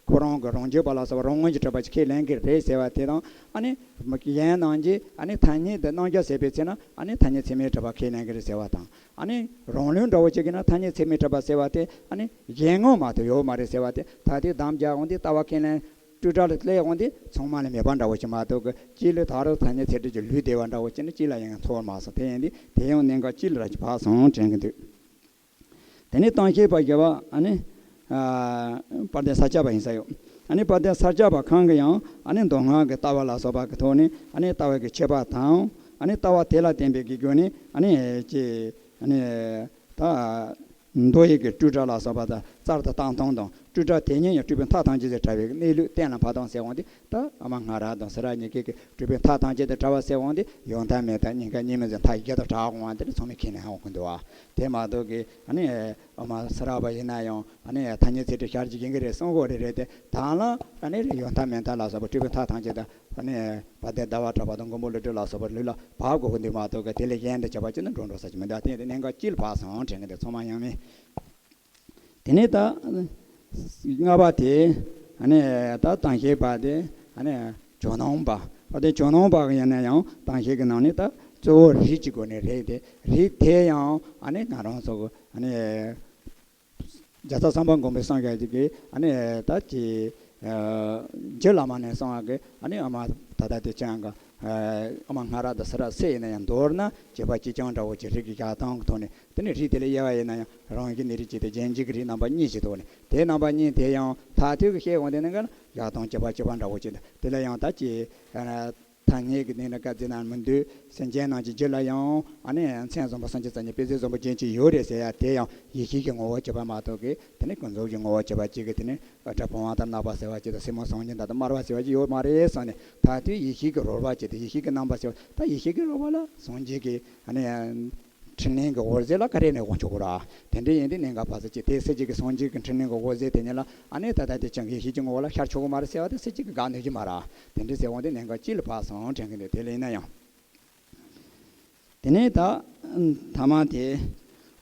ཁོ་རང་གི་རང་རྒྱུད་པ་ལ་སོགས་པ་རང་ངོས་ཀྱི་གྲུབ་པ་ཅིག་ཁས་ལེན་གྱི་རེད་ཟེར་བ་དེ་དང་། ཨ་ནི་གཞན་རྣམས་ཀྱིས་ཨ་ནི་ཐ་སྙད་དེ་རྣམ་གཞག་ཟེར་བའི་ཚེ་ན་ཨ་ནི་ཐ་སྙད་ཚད་མའི་གྲུབ་པ་ཁས་ལེན་གྱི་རེད་ཟེར་བ་དང་། ཨ་ནི་རང་ལུགས་འདྲ་བོ་ཅིག་གིས་ན་ཐ་སྙད་ཚད་མའི་གྲུབ་པ་ཟེར་བ་དེ་ཨ་ནི་གཞན་ངོས་མ་གཏོགས་ཡོད་མ་རེད་ཟེར་བ་དེ། ད་དེ་གདམས་རྒྱག་འོང་དུས་ལྟ་བ་ཁས་ལེན། སྤྲོས་བྲལ་ལ་སླེབས་འོང་དུས་ཚང་མ་ལ་མེད་པ་འདྲ་བོ་ཅིག་མ་གཏོགས་ཀྱི། གཅིག་ལ་ད་རུང་ཐ་སྙད་ཚད་འབྲས་ཀྱི་ལུས་བདེ་བ་འདྲ་བོ་ཅིག་ནི་གཅིག་ལ་ཡང་ཚོར་མ་སོང་། དེ་ཡིན་དུས་དེ་ཡང་གནད་འགག་གཅིག་ལ་ར་ཅིག་བབས་སོང་དྲན་གྱི་འདུག་དེ་ནས་གཏམ་བཤད་པ་བརྒྱད་པ་ཨ་ནི། ཨ། དཔལ་ལྡན་ས་སྐྱ་པ་ཡིན་ས་ཡོད། ཨ་ནི་དཔལ་ལྡན་ས་སྐྱ་པ་ཁོང་གིས་ཡང་ཨ་ནི་མདོ་སྔགས་ཀྱི་ལྟ་བ་ལ་སོགས་པ་གི་ཐོག་ནས་ཨ་ནི་ལྟ་བ་གི་ཁྱད་པར་དང་། ཨ་ནི་ལྟ་བ་དེ་ལ་བརྟེན་པའི་གི་སྒོ་ནས་ཨ་ནི་ཅི། ཨ་ནི་ད། མདོ་ཡི་གི་སྤྲོས་བྲལ་ལ་སོགས་པ་དང་རྩལ་དུ་བཏང་སྟངས་དང་། སྤྲོས་བྲལ་དེ་ཉིད་ཡང་སྤྲོས་པའི་མཐའ་ཐམས་ཅད་དང་བྲལ་བའི་གནས་ལུགས་གཏན་ལ་ཕབ་སྟངས་ཟེར་འོང་དུས། ད་ཨ་མ་ང་ར་དང་སེ་ར་གཉིས་ཀྱི་གི་སྤྲོས་པའི་མཐའ་ཐམས་ཅད་དང་བྲལ་བ་ཟེར་འོང་དུས་ཡང་དག་མེད་དང་གཉིས་ཀ་གཉིས་མིན་ཟེར་མཐའ་བཞི་དང་བྲལ་འོང་བ་དེ་ནི་ཚང་མས་ཁས་ལེན་འོང་གི་འདུག་བ། དེ་མ་གཏོགས་ཀྱི་ཨ་ནི་ཨ་མ་སེ་ར་པ་ཡིན་ན་ཡང་ཨ་ནི་ཐ་སྙད་ཚད་འབྲས་ཤར་གྱི་ཡིན་གྱི་རེད་གསུང་གི་རེད། རེད་དེ་ད་ལ་ཨ་ནི་ཡང་དག་མེད་མཐའ་ལ་སོགས་པ་སྤྲོས་པའི་མཐའ་ཐམས་ཅད་དང་། ཨ་ནི་དཔལ་ལྡན་ཟླ་བ་གྲགས་པ་དང་མགོན་པོ་ཀླུ་སྒྲུབ་ལ་སོགས་པ་ལུགས་ལ་བབ་དགོས་ཀྱི་འདུག་མ་གཏོགས་ཀྱི་དེ་ལས་གཞན་དུ་བྱ་བ་ཅི་ནི་འགྲོ་འགྲོ་ས་ཅིག་མི་འདུག་དེ་ཡིན་དུས་གནད་འགག་གཅིག་ལ་བབས་སོང་དྲན་གྱི་འདུག་ཚང་མ་ཡང་མིན། དེ་ནས་ད་ལྔ་པ་དེ་ཨ་ནི་ད་གཏམ་བཤད་པ་དེ་ཨ་ནི་ཇོ་ནང་པ། ཨ་དེ་ཇོ་ནང་པ་གི་ཡིན་ན་ཡང་གཏམ་བཤད་ཀྱི་ནང་ནས་ད་གཙོ་བོ་རིགས་ཀྱི་སྒོ་ནས་རེད་དེ། རིགས་དེ་ཡང་ཨ་ནི་ང་རང་ཚོ་གི་ཨ་ནི། རྒྱལ་ཚབ་གསང་བ་མགོན་པོ་སངས་རྒྱས་ཀྱིས་ཨ་ནི་ད་ཅི། ཨ། རྗེ་བླ་མ་ནས་གསུངས་པ་གི་ཨ་ནི་ཨ་མ་ད་ལྟ་དེ་ཅང་གི། ཨ། ཨ་མ་ང་ར་དང་སེ་ར་སུ་ཡིན་ན་ཡང་མདོར་ན་བྱེད་པ་གཅིག་རྐྱང་འདྲ་བོ་ཅིག་རིགས་ཀྱི་བཞག་སྟངས་ཀྱི་ཐོག་ནས། དེ་ནི་རིགས་དེ་ལ་དབྱེ་བ་ཡིན་ན་ཡང་རང་བཞིན་གནས་རིགས་གཅིག་དང་རྒྱུད་འཛིན་གྱི་རིགས་རྣམ་པ་གཉིས་ཀྱི་ཐོག་ནས། དེ་རྣམ་པ་གཉིས་དེ་ཡང་མཐར་ཐུག་གི་བཤད་དགོས་དེ་ནི་ག་ན་བཞག་སྟངས་བྱེད་པ་གཅིག་པ་འདྲ་བོ་ཅིག་འདུག་དེ་ལ་ཡང་ད་ཅི། ཨ། ཐ་སྙད་ཀྱི་གནས་ལ་བཀའ་བརྩིས་ན་མི་འདུག་སེམས་ཅན་རྣམས་ཀྱི་རྒྱུད་ལ་ཡང་ཨ་ནི་མཚན་བཟང་པོ་སུམ་ཅུ་རྩ་གཉིས་དཔེ་བྱད་བཟང་པོ་རྒྱན་གྱི་ཡོད་རེད་ཟེར་ཡ་དེ་ཡང་ཡེ་ཤེས་ཀྱི་ངོ་བོ་བྱེད་པ་མ་གཏོགས་ཀྱི། དེ་ནི་ཀུན་རྫོབ་ཀྱི་ངོ་བོ་བྱེད་པ་གཅིག་གི་དེ་ནི་སྒྲ་བུམ་པ་ལྟར་སྣང་བ་ཟེར་བ་གཅིག་དང་སེན་མོ་སངས་རྒྱས་ལྟར་དུ་དམར་བ་ཟེར་བ་གཅིག་ཡོད་མ་རེད་བསམ་ནས། མཐར་ཐུག་ཡེ་ཤེས་ཀྱི་རོལ་པ་བྱས་ཏེ་ཡེ་ཤེས་ཀྱི་རྣམ་པ་ཟེར་བ། ད་ཡེ་ཤེས་ཀྱི་རོལ་པ་ལ་སངས་རྒྱས་ཀྱི་ཨ་ནི། འཕྲིན་ལས་ཀྱི་འོད་ཟེར་ལ་ག་རེ་ནས་དབང་ཆོག་གོ་ར། དེ་འདྲ་ཡིན་དུས་གནད་འགག་ཕལ་ཆེར་གཅིག་དེ་སྲིད་ཀྱི་སངས་རྒྱས་ཀྱི་འཕྲིན་ལས་ཀྱི་འོད་ཟེར་དེ་ཉིད་ལ་ཨ་ནི་ད་ལྟ་དེ་ཅང་ཡེ་ཤེས་ཀྱི་ངོ་བོ་ལ་ཤར་ཆོག་གི་མ་རེད་ཟེར་བ་དེ་སྲིད་ཀྱི་དགག་ནུས་ཀྱི་མ་རེད། དེ་འདྲ་ཟེར་འོང་དུས་གནད་འགག་གཅིག་ལ་བབས་སོང་དྲན་གྱི་འདུག་དེ་ལ་ཡིན་ན་ཡང་། དེ་ནས་ད་ཐ་མ་དེ་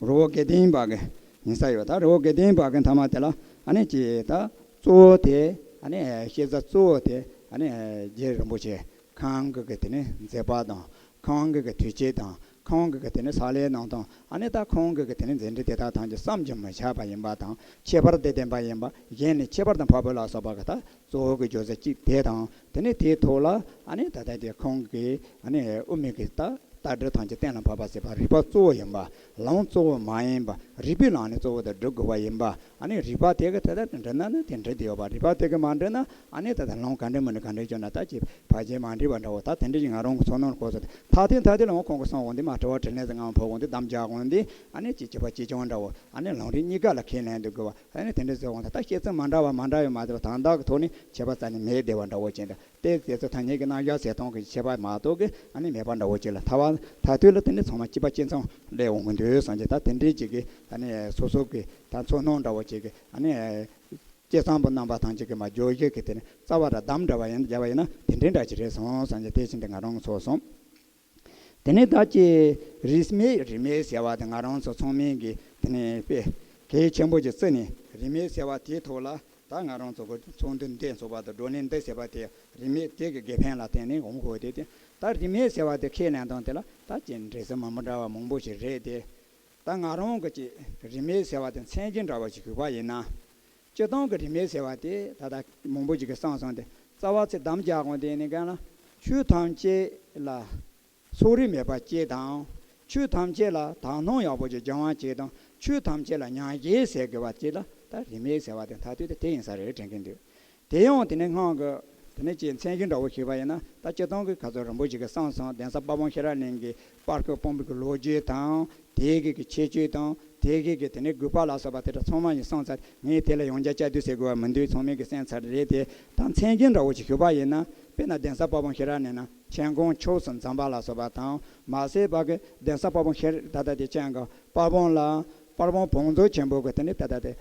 རི་བོ་དགེ་ལྡན་པ་གི་ཡིན་ས་ཡོད། ད་རི་བོ་དགེ་ལྡན་པ་གི་ཐ་མ་དེ་ལ་ཨ་ནི་ཅི་ད་གཙོ་བོ་དེ་ཨ་ནི་བཤད་ས་གཙོ་བོ་དེ་ཨ་ནི་རྗེ་རིན་པོ་ཆེ་ཁོང་གི་གི་དེ་ནི་མཛད་པ་དང་། ཁོང་གི་གི་དུས་ཆེན་དང་། ཁོང་གི་གི་དེ་ནི་ཕྱག་ལེན་གནང་སྟངས། ཨ་ནི་ད་ཁོང་གི་གི་དེ་ནི་མཛད་འཕྲིན་དེ་དག་ཐམས་ཅད་བསམ་གྱིས་མི་ཁྱབ་པ་ཡིན་པ་དང་། ཁྱད་པར་དང་ལྡན་པ་ཡིན་པ། གཞན་ལས་ཁྱད་པར་དུ་འཕགས་པ་ལ་སོགས་པ་གི་ད་གཙོ་བོ་གི་བརྗོད་ས་གཅིག་དེ་དང་། དེ་ནི་དེའི་ཐོག་ལ་ཨ་ནི་ད་ལྟ་དེ་ཁོང་གི་ཨ་ནི་དབུ་མའི་གི་ད་ལྟ་སྒྲུབ་ཐམས་ཅད་གཏན་ལ་ཕབ་པ་ཟེར་བ། རིགས་པ་གཙོ་བོ་ཡིན་པ། ལམ་གཙོ་བོ་མ་ཡིན་པ། རིགས་པའི་ལམ་ནི་གཙོ་བོ་དེ་སྒྲུབ་དགོས་པ་ཡིན་པ། ཨ་ནི་རིགས་པ་དེ་གི་དེ་ལྟར་འགྲུབ་ན་ནི་དེ་འགྲུབ་བསྡད་ཡོད་པ། རིགས་པ་དེ་གི་མ་འགྲུབ་ན་ཨ་ནི་ད་ལྟ་ལམ་ག་འདྲ་མི་འགྲུབ། ག་འདྲ་བྱུང་ན་ད་ཅི་ཕལ་ཆེར་མ་འགྲིག་པ་འདྲ་བོ། ད་དེ་འདྲ་ཞིག་ང་རང་གི་ཚོར་སྣང་གོ་སོང་། ད་ཐེངས་ད་ཐེངས་ལ་འོང་ཁོང་གི་གསུང་འོང་དེ་མ་དྲི་བ་དྲིས་ལན་ཟེར་ངང་ཕོག་འོང་དེ་གདམས་རྒྱག་འོང་དེ་ཨ་ནི་ཅི་བྱེད་པ་ཅི་བྱུང་འདྲ་བོ། ཨ་ནི་ལམ་རིམ་གཉིས་ཀ་ལ་ཁས་ལེན་དུ་དགོས་པ། ཨ་ནི་དེ་འདྲ་ཟེར་འོང་ད་ད་བཤད་ཚུལ་མ་འདྲ་བ་མ་འདྲ་ཡོད་མ་རེད་པ། དོན་དག་གི་ཐོག་ནས་ཁྱད་པར་རྩ་ནས་མེད་བསྡད་པ་འདྲ་བོ་བྱས་འདྲ། དེ་དེ་ཚོ་ཐ་སྙད་ཀྱི་རྣམ་གཞག་ཟེར་སྟངས་ཀྱི་ཁྱད་པར་མ་གཏོགས་ཀྱི་ཨ་ནི་མེད་པ་འདྲ་བོ་ཅིག་ལ། ཐ་བ་མཐར་ཐུག་ལ་དེ་ནི་ཚང་མ་གཅིག་པ་གཅིག་མཚུངས་སླེབས་འོང་གི་འདུག་བསམ་གྱི། ད་དེ་འདྲའི་ཅིག་གི་ཨ་ནི་སོ་སོ་གི་ད་ཚོར་སྣང་འདྲ་བོ་ཅིག་གི་ཨ་ནི་སྐྱེས་ཚང་པོ་རྣམ་པ་ཐམས་ཅད་ཀྱི་མ་བརྗོད་གཞི་གི་དེ་ནི་རྩ་བ་ར་གདམས་འདྲ་བ་ཡིན། རྒྱབ་པ་ཡིན་ན་དེ་འདྲའི་འདྲ་ཅིག་རེད་སོང་བསམ་གྱི་དེ་བཞིན་དུ་ང་རང་གི་ཚོར་སོང་། དེ་ནས་ད་ཅི་རིས་མེད། རིས་མེད་ཟེར་བ་དེ་ང་རང་ཚོ་ཚང་མས་གི་དེ་ནས་དཔེ་གལ་ཆེན་པོ་ཅིག་བརྩིས་ནས། རིས་མེད་ཟེར་བ་དེའི་ཐོག་ལ་ད་ང་རང་ཚོ་གི་ཚོགས་འདུ་འདི་ཚོགས་པ་དང་བགྲོ་གླེང་འདི་ཟེར་བ་དེ་རིས་མེད་དེ་གི་དགེ་ཕན་ལ་བརྟེན་ནས་འོང་དགོས། དེ་དེ་ད་རིས་མེད་ཟེར་བ་དེ་ཁས་ལེན་སྟངས་དེ་ལ་ད་ཅི་འགྲེལ་ཚུལ་མི་མི་འདྲ་བ་མང་པོ་ཞིག་རེད་དེ། ད་ང་རང་གི་ཅི་རིས་མེད་ཟེར་བ་དེ་མཚན་གཞི་འདྲ་བ་ཞིག་ཞུས་པ་ཡིན་ན། སྤྱིར་བཏང་གི་རིས་མེད་ཟེར་བ་དེ་ད་ལྟ་མང་པོ་ཞིག་གིས་གསུངས་སོང་སྟེ། རྩ་བ་ཚིག་གདམས་རྒྱག་དགོས་དེ་ནི་གང་ལ། ཆོས་ཐམས་ཅད་ལ་སོགས་རིས་མེད་པ་སྐྱེ་དང་། ཆོས་ཐམས་ཅད་ལ་དག་སྣང་ཡག་པོ་ཅིག་སྦྱང་བ་བྱེད་དང་། ཆོས་ཐམས་ཅད་ལ་མྱང་འདས་ཟེར་དགོས་པ་ཅིག་ལ་ད་རིས་མེད་ཟེར་བ་དེ་མཐར་ཐུག་དེ་དེ་ཡིན་ས་རེད་དྲན་གྱི་འདུག་དེ་ཡང་དེ་ནས་སྔགས་ཀྱི་དེ་ནས་ཅིག་མཚན་གཞི་འདྲ་བོ་ཞུས་པ་ཡིན་ན། ད་སྤྱིར་བཏང་གི་ཁ་ཚོན་རིན་པོ་ཆེ་གིས་གསུངས་སོང་། གདན་ས་དཔལ་སྤུངས་ཤེས་རབ་གླིང་གི་སྤར་ཁུག་སྤངས་པའི་གི་ལོ་རྒྱུས་དང་། དེའི་གི་གི་ཁྱད་ཆོས་དང་ དེ་གི་གི་དེ་ནས་དགོས་པ་ལ་སོགས་པ་དེ་འདྲ་ཚང་མ་ཡིན་སོང་ཙང་ངས་དེ་ལ་ཡང་བསྐྱར་བསྐྱར་ཟློས་ཟེར་དགོས་པ་མི་འདུག་ཚང་མས་གི་གསན་ཚར་རེད་དེ། ད་མཚན་གཞི་འདྲ་བོ་ཅིག་ཞུ་བ་ཡིན་ན། དཔེར་ན་གདན་ས་དཔའ་བོ་ཤེས་རབ་གླིང་ན་མཁྱེན་དགོན་ཕྱོགས་སུ་འཛོམས་པ་ལ་སོགས་པ་དང་མ་ཟད་པ་གི་གདན་ས་དཔའ་བོ་ཤེས་རབ་ད་ལྟ་དེ་ཅན་གི་དཔའ་བོ་ལ་དཔའ་བོ་བང་མཛོད་ཆེན་པོ་གི་དེ་ནས་ད་ལྟ་དེ།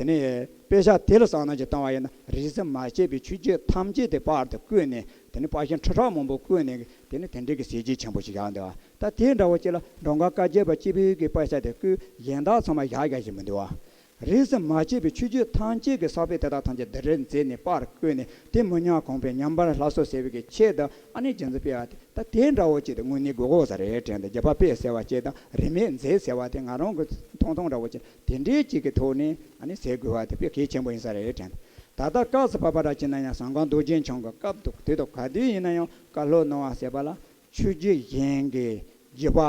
དེ་ནས་དཔེ་ཆ་དེ་ལ་བསམ་བློ་ཅིག་བཏང་བ་ཡིན་ན། རིས་སུ་མ་ཆད་པའི་ཆོས་བརྒྱུད་ཐམས་ཅད་དེ་པར་དུ་བརྐོས་ནས། དེ་ནས་པར་ཤིང་ཁྲི་ཕྲག་མང་པོ་བརྐོས་ནས། དེ་ནས་དེ་འདྲའི་གི་ཟས་བཅད་ཆེན་པོ་ཞིག་བཞག་འདུག་ད་དེ་འདྲ་བོ་ཅིག་ལ་མགྲོན་ཁང་བཀའ་བརྒྱུད་པ་སྤྱི་བོའི་གི་དཔེ་ཆ་དེ་བརྐོས། གཞན་དག་ཚང་མ་བཞག་བཞག་བཞིན་མི་འདུག་བ། རིས་སུ་མ་ཆད་པའི་ཆོས་བརྒྱུད་ཐམས་ཅད་ཀྱི་ས་ཕེབས་དེ་དག་ཐམས་ཅད་བསྡུ་རུབ་མཛད་ནས་པར་བརྐོས་ནས། དེ་མི་ཉམས་གོང་འཕེལ་ཉམས་པ་སླར་གསོ་ཟེར་བའི་གི་ཆེད་དུ་ཨ་ནི་རྒྱུན་འཛིན་སྤེལ་བ་དེ། ད་དེ་འདྲ་བོ་ཅིག་དེ་དངོས་གནས་དགོས་ཀྱི་ཡོད་ས་རེད་དྲན་ཏེ། རྒྱུད་པ་སྤེལ་ཟེར་བ་ཅིག་དང་རིས་མེད་མཛད་ཟེར་བ་དེ་ང་རང་གི་མཐོང་མཐོང་འདྲ་བོ་ཅིག་དེ་འདྲའི་ཅིག་གི་ཐོག་ནས་ཨ་ནི་ཟེར་དགོས་པ་དེ་དཔེ་གལ་ཆེན་པོ་ཡིན་ས་རེད་དྲན་ཏེ། ད་ལྟ་སྐབས་སུ་བབ་པ་འདྲ་བྱས་ན་ཡང་ཟམ་གདོང་རྡོ་རྗེ་འཆང་གི་སྐབས་དུས་དང་ག་དུས་ཡིན་ན་ཡང་བཀའ་སློབ་གནང་བ་ཟེར་བ་ལ་ཆོས་བརྒྱུད་གཞན་གྱི་རྒྱུད་པ་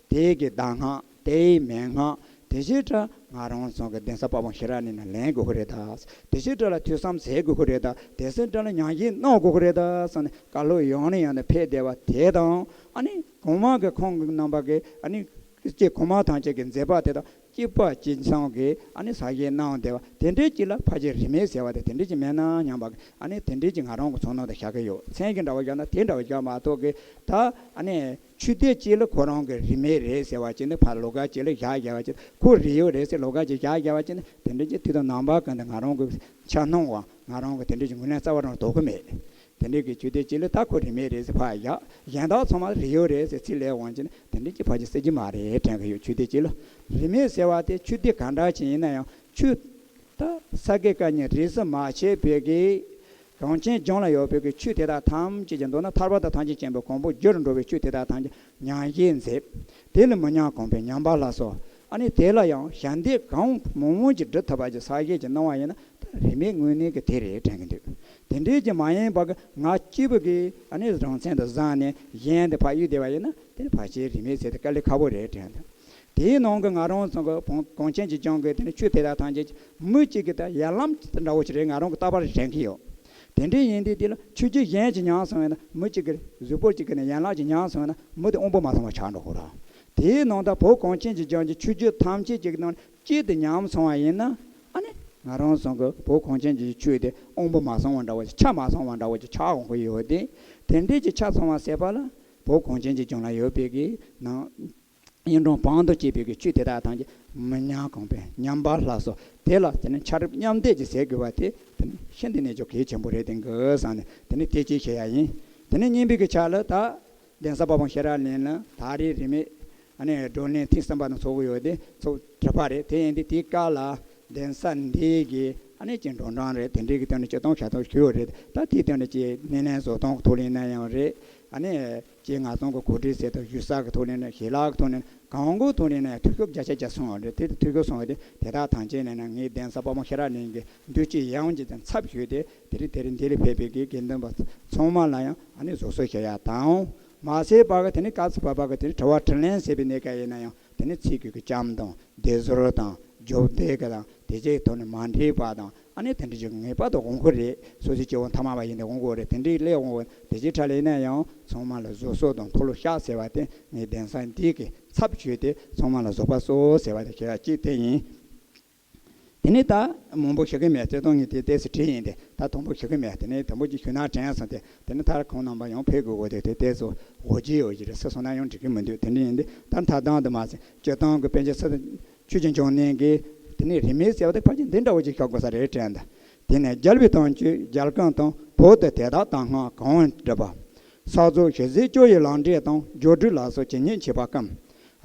དེ་གི་གདམས་ངག་དེའི་མན་ངག་དེ་བཞིན་དུ་ང་རང་ཚོ་གི་གདན་ས་དཔའ་བོ་ཤེས་རབ་གླིང་ནས་ལེན་དགོས་ཀྱི་རེད་ད། དེ་བཞིན་དུ་ལ་ཐོས་བསམ་ཟེར་དགོས་ཀྱི་རེད་ད། དེ་བཞིན་དུ་ལ་ཉམས་བཞེས་གནང་དགོས་ཀྱི་རེད་ད་བསམ་ནས་བཀའ་སློབ་ཡང་ནས་ཡང་དུ་ཕེབས་བསྡད་པ་དེ་དང་། ཨ་ནི་གོང་མ་གི་ཁོང་གི་རྣམ་པ་གི་ཨ་ནི་ཀྱེ་གོང་མ་ཐམས་ཅད་ཀྱི་མཛད་པ་དེ་དང་གཅིག་པ་གཅིག་མཚུངས་ཀྱི་ཨ་ནི་ཟབ་བཞེས་གནང་བསྡད་པ་དེ་འདྲའི་ཅིག་ལ་ཕལ་ཆེར་རིས་མེད་ཟེར་བ་དེ་དེ་འདྲའི་ཅིག་མེད་ན་སྙམ་པ། ཨ་ནི་དེ་འདྲའི་ཅིག་ང་རང་གི་ཚོར་སྣང་དུ་བཞག་གི་ཡོད། མཚན་གཞི་འདྲ་བོ་བཞག་ན་དེ་འདྲ་བོ་བཞག་མ་གཏོགས་ཀྱི་ད་ཨ་ནི་ཆོས་སྡེ་གཅིག་ལ་ཁོ་རང་གི་རིས་མེད་རེད་ཟེར་བ་ཅིག་ནི་ཕར་ལོགས་ཀ་གཅིག་ལ་བཞག་བཞག་པ་ཅིག་ཁོ་རིས་ཡོད་རེད་ཟེར་ལོགས་ཀ་གཅིག་བཞག་བཞག་པ་ཅིག་ནི་དེ་འདྲའི་ཅིག་དུས་དང་རྣམ་པ་ཀུན་ཏུ་ང་རང་གི་འཆར་སྣང་བ་ང་རང་གི་དེ་འདྲའི་ཅིག་ངོས་ལེན་རྩ་བ་རང་དོར་གི་མེད། དེ་འདྲའི་གི་ཆོས་སྡེ་གཅིག་ལ་ད་ཁོ་རིས་མེད་རེད་ཟེར་ཕར་བཞག་གཞན་དག་ཚང་མ་རིས་ཡོད་རེད་ཟེར་ཚིག་ལེན་འོང་ཅིག་ནི་དེ་འདྲའི་ཅིག་ཕལ་ཆེར་སྲིད་ཀྱི་མ་རེད་དྲན་གི་ཡོད། ཆོས་སྡེ་གཅིག་ལ་རིས་མེད་ཟེར་བ་དེ་ཆོས་སྡེ་ག་འདྲ་ཅིག་ཡིན་ན་ཡང་ཆོས་ད་ས་དགེ་བཀའ་རྙིང་རིས་སུ་མ་ཆད་པའི་གི་གངས་ཅན་ལྗོངས་ལ་ཡོད་པའི་གི་ཆོས་དེ་དག་ཐམས་ཅད་ཀྱི། མདོར་ན་ཐར་པ་དང་ཐམས་ཅད་མཁྱེན་པའི་གོ་འཕང་རྒྱུར་འགྲོ་བའི་ཆོས་དེ་དག་ཐམས་ཅད་ཉམས་བཞེས་མཛད། དེ་ལ་མི་ཉམས་གོང་འཕེལ་ཉམས་པ་སླར་གསོ། ཨ་ནི་དེ་ལ་ཡང་ཞལ་འདེབས་གང་མང་མང་ཅིག་འབྲི་ཐུབ་པ་ཅིག་ས་གཞི་ཅིག་གནང་བ་ཡིན་ན་ད་རིས་མེད་དངོས་གནས་ཀྱི་དེ་རེད་དྲན་གྱི་འདུག་དེ་འདྲའི་ཅིག་མ་ཡིན་པ་གི་ང་གཅིག་པུ་གིས་ཨ་ནི་རང་མཚན་དུ་བཟུང་ནས་གཞན་དེ་ཕར་གཡུག་བསྡད་པ་ཡིན་ན་དེ་ནི་ཕལ་ཆེར་རིས་མེད་ཟེར་དེ་དཀའ་ལས་ཁག་པོ་རེད་དྲན་འདུག་དེའི་ནང་གི་ང་རང་ཚོ་གི་བོན་གངས་ཅན་གྱི་ལྗོངས་ཀྱི་དེ་ནི་ཆོས་དེ་དག་ཐམས་ཅད་མི་གཅིག་གི་ད་ཡར་ལམ་འདྲ་བོ་ཞིག་རེད། ང་རང་གི་ལྟ་བར་དྲན་གྱི་ཡོད། དེ་འདྲའི་ཡིན་དུས་དེ་ལ་ཆོས་བརྒྱུད་གཞན་གྱིས་ཉམས་སོང་བས་ན་མི་གཅིག་གི་གཟུགས་པོ་གཅིག་གི་ནས་ཡན་ལག་གཅིག་ཉམས་སོང་བས་ན་མི་དེ་དབང་པོ་མ་སོང་བ་ཆགས་འགྲོ་གི་རེད། དེའི་ནང་ད་བོད་གངས་ཅན་གྱི་ལྗོངས་ཀྱི་ཆོས་བརྒྱུད་ཐམས་ཅད་ཀྱི་ནང་གཅིག་ཏུ་ཉམས་སོང་བ་ཡིན་ན། ཨ་ནི་ང་རང་ཚོ་གི་བོད་གངས་ཅན་གྱི་ཆོས་དེ་དབང་པོ་མ་སོང་བ་འདྲ་བོ་ཅིག་ཆ་མ་ཚང་བ་འདྲ་བོ་ཅིག་ཆགས་འོང་གི་ཡོད་དེ། དེ་འདྲའི་ཅིག་ཆ་ཚང་བ་ཟེར་བ་ལ་བོད་གངས་ཅན་གྱི་ལྗོངས་ལ་ཡོད་པའི་གི་ནང་གཡུང་དྲུང་བོན་དུ་སྐྱེས་པའི་གི་ཆོས་དེ་དག་ཐམས་ཅད་མི་ཉམས་གོང་འཕེལ་ཉམས་པ་སླར་གསོ། དེ་ལ་དེ་ནི་ཕྱག་རིས་མཉམ་འདེགས་ཀྱི་ཟེར་དགོས་པ་དེ་དེ་ནི་ཤིན་ཏུ་ནས་ཀྱང་གལ་ཆེན་པོ་རེད་དེ་གི་བསམ་ནས་དེ་ནི་དེ་ཅིག་བཤད་ཡ་ཡིན། དེ་ནི་གཉིས་པའི་གི་ཆ་ལ་ད་གདན་ས་དཔའ་བོ་ཤེས་རབ་གླིང་ལ་ད་རེས་རིས་མེད་ཨ་ནི་བགྲོ་གླེང་ཐེངས་གསུམ་པ་དང་ཚོགས་ཀྱི་ཡོད་དེ་ཚོགས་གྲུབ་པ་རེད། དེ་ཡིན་དུས་དེའི་སྐབས་ལ་གདན་ས་འདི་གི་ཨ་ནི་ཅིག་འགྲོ་གྲོན་རེད། དེ་འདྲའི་གི་སྟེང་ནས་སྤྱིར་བཏང་ཞལ་ཏོག་ཞུས་ཡོད་རེད། ད་དེའི་སྟེང་ནས་ཅིག་སྣེ་ལེན་བཟོ་སྟངས་ཐོག་ལ་ཡིན་ན་ཡང་རེད། ཨ་ནི། ཅེས་ང་ཚོ་གི་གོ་སྒྲིག་ཟེར་དང་གཞུང་ས་གི་ཐོག་ནས་ནི་ཞལ་ལག་གི་ཐོག་ནས་གང་གོ་ཐོག་ནས་ནི་ཐུགས་ཤུགས་བརྒྱ་ཆ་བརྒྱ་སོང་བ་རེད། དེ་ཐུགས་ཤུགས་སོང་བ་དེ་དེ་དག་ཐམས་ཅད་ནས་ནི་ངའི་གདན་ས་དཔའ་མོ་ཤེས་རབ་གླིང་གི་འདུ་བྱེད་ཡོངས་ཀྱི་ཚབ་ཞུས་ཏེ་དེ་རིང་དེ་རིང་འདི་ལ་ཕེབས་པའི་གི་དགེ་འདུན་པ་ཚང་མ་ལ་ཡང་ཨ་ནི་བཟོད་གསོལ་ཞུ་ཡ་དང་། མ་ཟད་པ་གི་དེ་ནི་སྐབས་སུ་བབ་པ་གི་དེ་ནི་དྲི་བ་དྲིས་ལན་ཟེར་བའི་གནས་སྐབས་ཡིན་ན་ཡང་དེ་ནི་ཚིག་གི་གི་ལྕམ་དང་། བདེ་ཟུར་དང་རྒྱུ་བདེ་གི་དང་དེ་རྗེས་ཐོག་ནས་མ་འདྲེས་པ་དང་ཨ་ནི་དེ་འདྲ་ཅིག་ངེས་པར་དུ་འོང་གི་རེད། སོ་སོའི་སྐྱེ་བོ་ཐ་མལ་པ་ཡིན་ཏེ་འོང་གི་རེད། དེ་འདྲའི་སླེབས་འོང་བ་དེ་རྗེས་ཁྲ་ལེ་ཡིན་ན་ཡང་ཚང་མ་ལ་བཟོད་གསོལ་དང་མཐོལ་ལོ་བཤགས་ཟེར་བ་དེ་ངའི་གདན་ས་འདི་གི་ཚབ་ཞུས་ཏེ་ཚང་མ་ལ་བཟོད་པ་གསོལ་ཟེར་བ་དེ་ཁྱེད་ཅིག་དེ་ཡིན། དེ་ནས་ད་མང་པོ་ཞུ་གི་མེད། བརྩེ་དུང་ངས་དེ་ཏོག་ཙམ་བྲིས་ཡིན་ཏེ་ད་དང་པོ་ཞུ་གི་མེད། དེ་ནས་དང་པོ་ཅིག་ཞུས་ན་དྲན་སོང་སྟེ་དེ་ནས་ད་ཁོང་རྣམ་པ་ཡང་ཕེབས་དགོས་དགོས་དེ་དེ་ཏོག་ཙམ་འོ་བརྗེད་འོ་བརྗེད་རེད་ཟེར་སོང་ན་ཡང་འགྲིག་གི་མི་འདུག་དེ་འདྲ་ཡིན་ཏེ་ད་ད་དང་དུ་མ་ཟད་སྤྱིར་བཏང་གི་པཎ་ཆེན་སི་ཏུ་ཆོས་ཀྱི་འབྱུང་གནས་ཀྱིས་དེ་ནས་རིས་མེད་ཟེར་བ་དེ་ཕལ་ཆེར་འདི་འདྲ་བོ་ཅིག་ཤོད་དགོས་ས་རེད་དྲན་ད། དེ་ནས་རྒྱལ་བའི་དམ་ཆོས་རྒྱལ་ཀུན་དང་། བོད་དུ་དེ་དག་གདམས་ངག་གང་བསྒྲུབས་པ། ས་རྫོགས་ཞི་བྱེད་སྐྱོ་བའི་ལམ་འབྲས་དང་། སྒྱུ་འཕྲུལ་ལ་སོགས་ཇི་སྙེད་མཆིས་པ་ཀུན།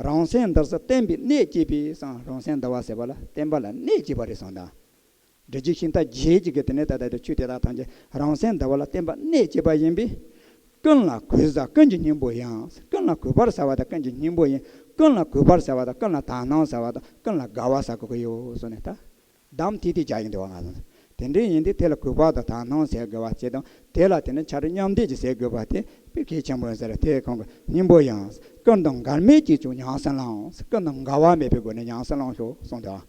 རང་སེམས་འདུལ་ས་བསྟན་པའི་གནད་ཅེས་པའི་གསུངས། རང་སེམས་འདུལ་བ་ཟེར་བ་ལ་བསྟན་པ་ལ་གནད་ཅེས་པ་རེད་གསུངས་དང་། འབྲི་རྒྱུ་ཤིང་རྟ་རྗེས་ཀྱི་གི་དེ་ནས་ད་ལྟ་དེ་ཆོས་དེ་དག་ཐམས་ཅད་རང་སེམས་འདུལ་བ་ལ་བསྟན་པ་གནད་ཅེས་པ་ཡིན་པས། ཀུན་ལ་གུས་ས་ཀུན་གྱི་སྙིང་པོ་ཡིན། ཀུན་ལ་གུས་པར་བྱ་བ་དང་ཀུན་གྱི་སྙིང་པོ་ཡིན། ཀུན་ལ་གུས་པར་བྱ་བ་དང་ཀུན་ལ་དག་སྣང་བྱ་བ་དང་ཀུན་ལ་དགའ་བ་བྱ་དགོས་ཀྱི་ཡོད་གསུངས་ནས་ད། གདམས་ཐིག་ཐིག་རྒྱག་གི་འདུག་བ། ང་ཚོ་དེ་འདྲའི་ཡིན་དུས་དེ་ལ་གུས་པ་དང་དག་སྣང་ཟེར་དགོས་པ་ཅིག་དང་དེ་ལ་དེ་ནི་ཕྱག་རིས་མཉམ་འདེགས་ཀྱི་ཟེར་དགོས་པ་དེ་དཔེ་གལ་ཆེན་པོ་ཡིན་ཟེར། དེ་ཁོང་གི་སྙིང་པོ་ཡང་ཀུན་དང་འགལ་མེད་ཀྱིས་ཀྱང་ཉམས་སུ་བླང་། ཀུན་དང་འགལ་བ་མེད་པའི་སྒོ་ནས་ཉམས་སུ་བླང་ཤོག་གསུངས་འདུག་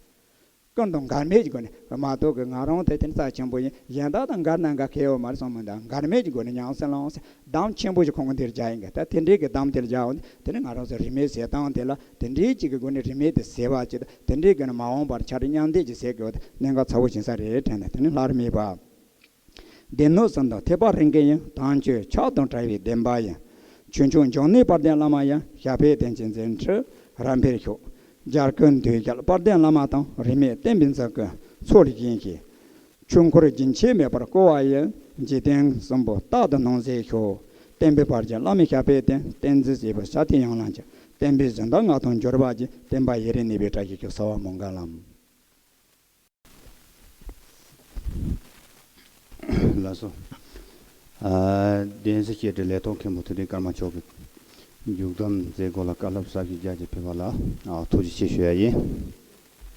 ཀུན་ཏུ་འགལ་མེད་ཀྱི་སྒོ་ནས་མ་གཏོགས་ཀྱི་ང་རང་དེ་དེ་ནི་རྩ་ཆེན་པོ་ཡིན། གཞན་དག་དང་འགལ་ན་འགལ་ཁེལ་ཡོད་མ་རེད་བསམ་མི་འདུག་འགལ་མེད་ཀྱི་སྒོ་ནས་ཉམས་སུ་བླངས་ཟེར་གདམས་ཆེན་པོ་ཞིག་ཁོང་གིས་འདིར་སྦྱར་ཡིན་གི། ད་དེ་འདྲའི་གི་གདམས་དེར་སྦྱར་འོང་དེ་ནི་ང་རང་ཚོ་རིས་མེད་ཟེར་སྟངས་དེ་ལ་དེ་འདྲའི་ཅིག་གི་སྒོ་ནས་རིས་མེད་དེ་ཟེར་བ་ཅིག་དང་། དེ་འདྲའི་སྒོ་ནས་མ་འོངས་པར་ཆ་རེ་མཉམ་འདེགས་ཀྱི་ཟེར་དགོས་པ་དེ་གནད་འགག་ཚ་བོ་ཞིག་ས་རེད་དྲན་ནས། དེ་ནི་སླར་མེད་པ། སྡེ་སྣོད་གསུམ་དང་ཐེག་པ་རིམ་བརྒྱད་ཡིན། དམ་ཆོས་ཕྱག་དང་བྲལ་བའི་བདེན་པ་ཡིན། ཆོས་མཆོག་འབྱུང་གནས་དཔལ་ལྡན་བླ་མ་ཡིན། ཞབས་པད་བརྟན་ཅིང་འཛིན་ཁྲིད་རབ་འཕེལ་ཤོག་འཇར་ཀུན་འདུས་རྒྱལ་དཔལ་ལྡན་བླ་མ་དང་། རིས་མེད་བསྟན་པའི་མཛུབ་ཀྱིས་ཚུལ་བཞིན་གྱིས། ཆོས་འཁོར་རྒྱུན་ཆད་མེད་པར་བསྐོར་བ་ཡི། འཇིག་རྟེན་གསུམ་པོ་རྟག་ཏུ་སྣང་མཛད་ཤོག་བསྟན་པའི་དཔལ་གྱི་བླ་མའི་ཞབས་པད་བརྟན། བསྟན་འཛིན་བཅས་པའི་ཞབས་བརྟན་ཡང་ལམ་གྱི། བསྟན་པའི་གཟི་མདངས་ལྔ་དང་འབྱོར་བ་གྱིས། བསྟན་པ་ཡུན་རིང་གནས་པའི་བཀྲ་ཤིས་ཤོག་གསོལ་བ་སྨོན་གང་ལམ། ལགས་སོ། ཨ། གདན་ས་བཤད་གྲྭའི་ལས་ཐོག་མཁན་པོ་ཐུབ་བསྟན་ཀརྨ་མཆོག་གིས་མཇུག་བསྡོམས་མཛད་སྒོ་ལ་བཀའ་སློབ་ཟབ་ཞིང་རྒྱ་ཆེ་ཕུལ་བ་ལ། ཨ། ཐུགས་རྗེ་ཆེ་ཞུ་ཡ་ཡིན།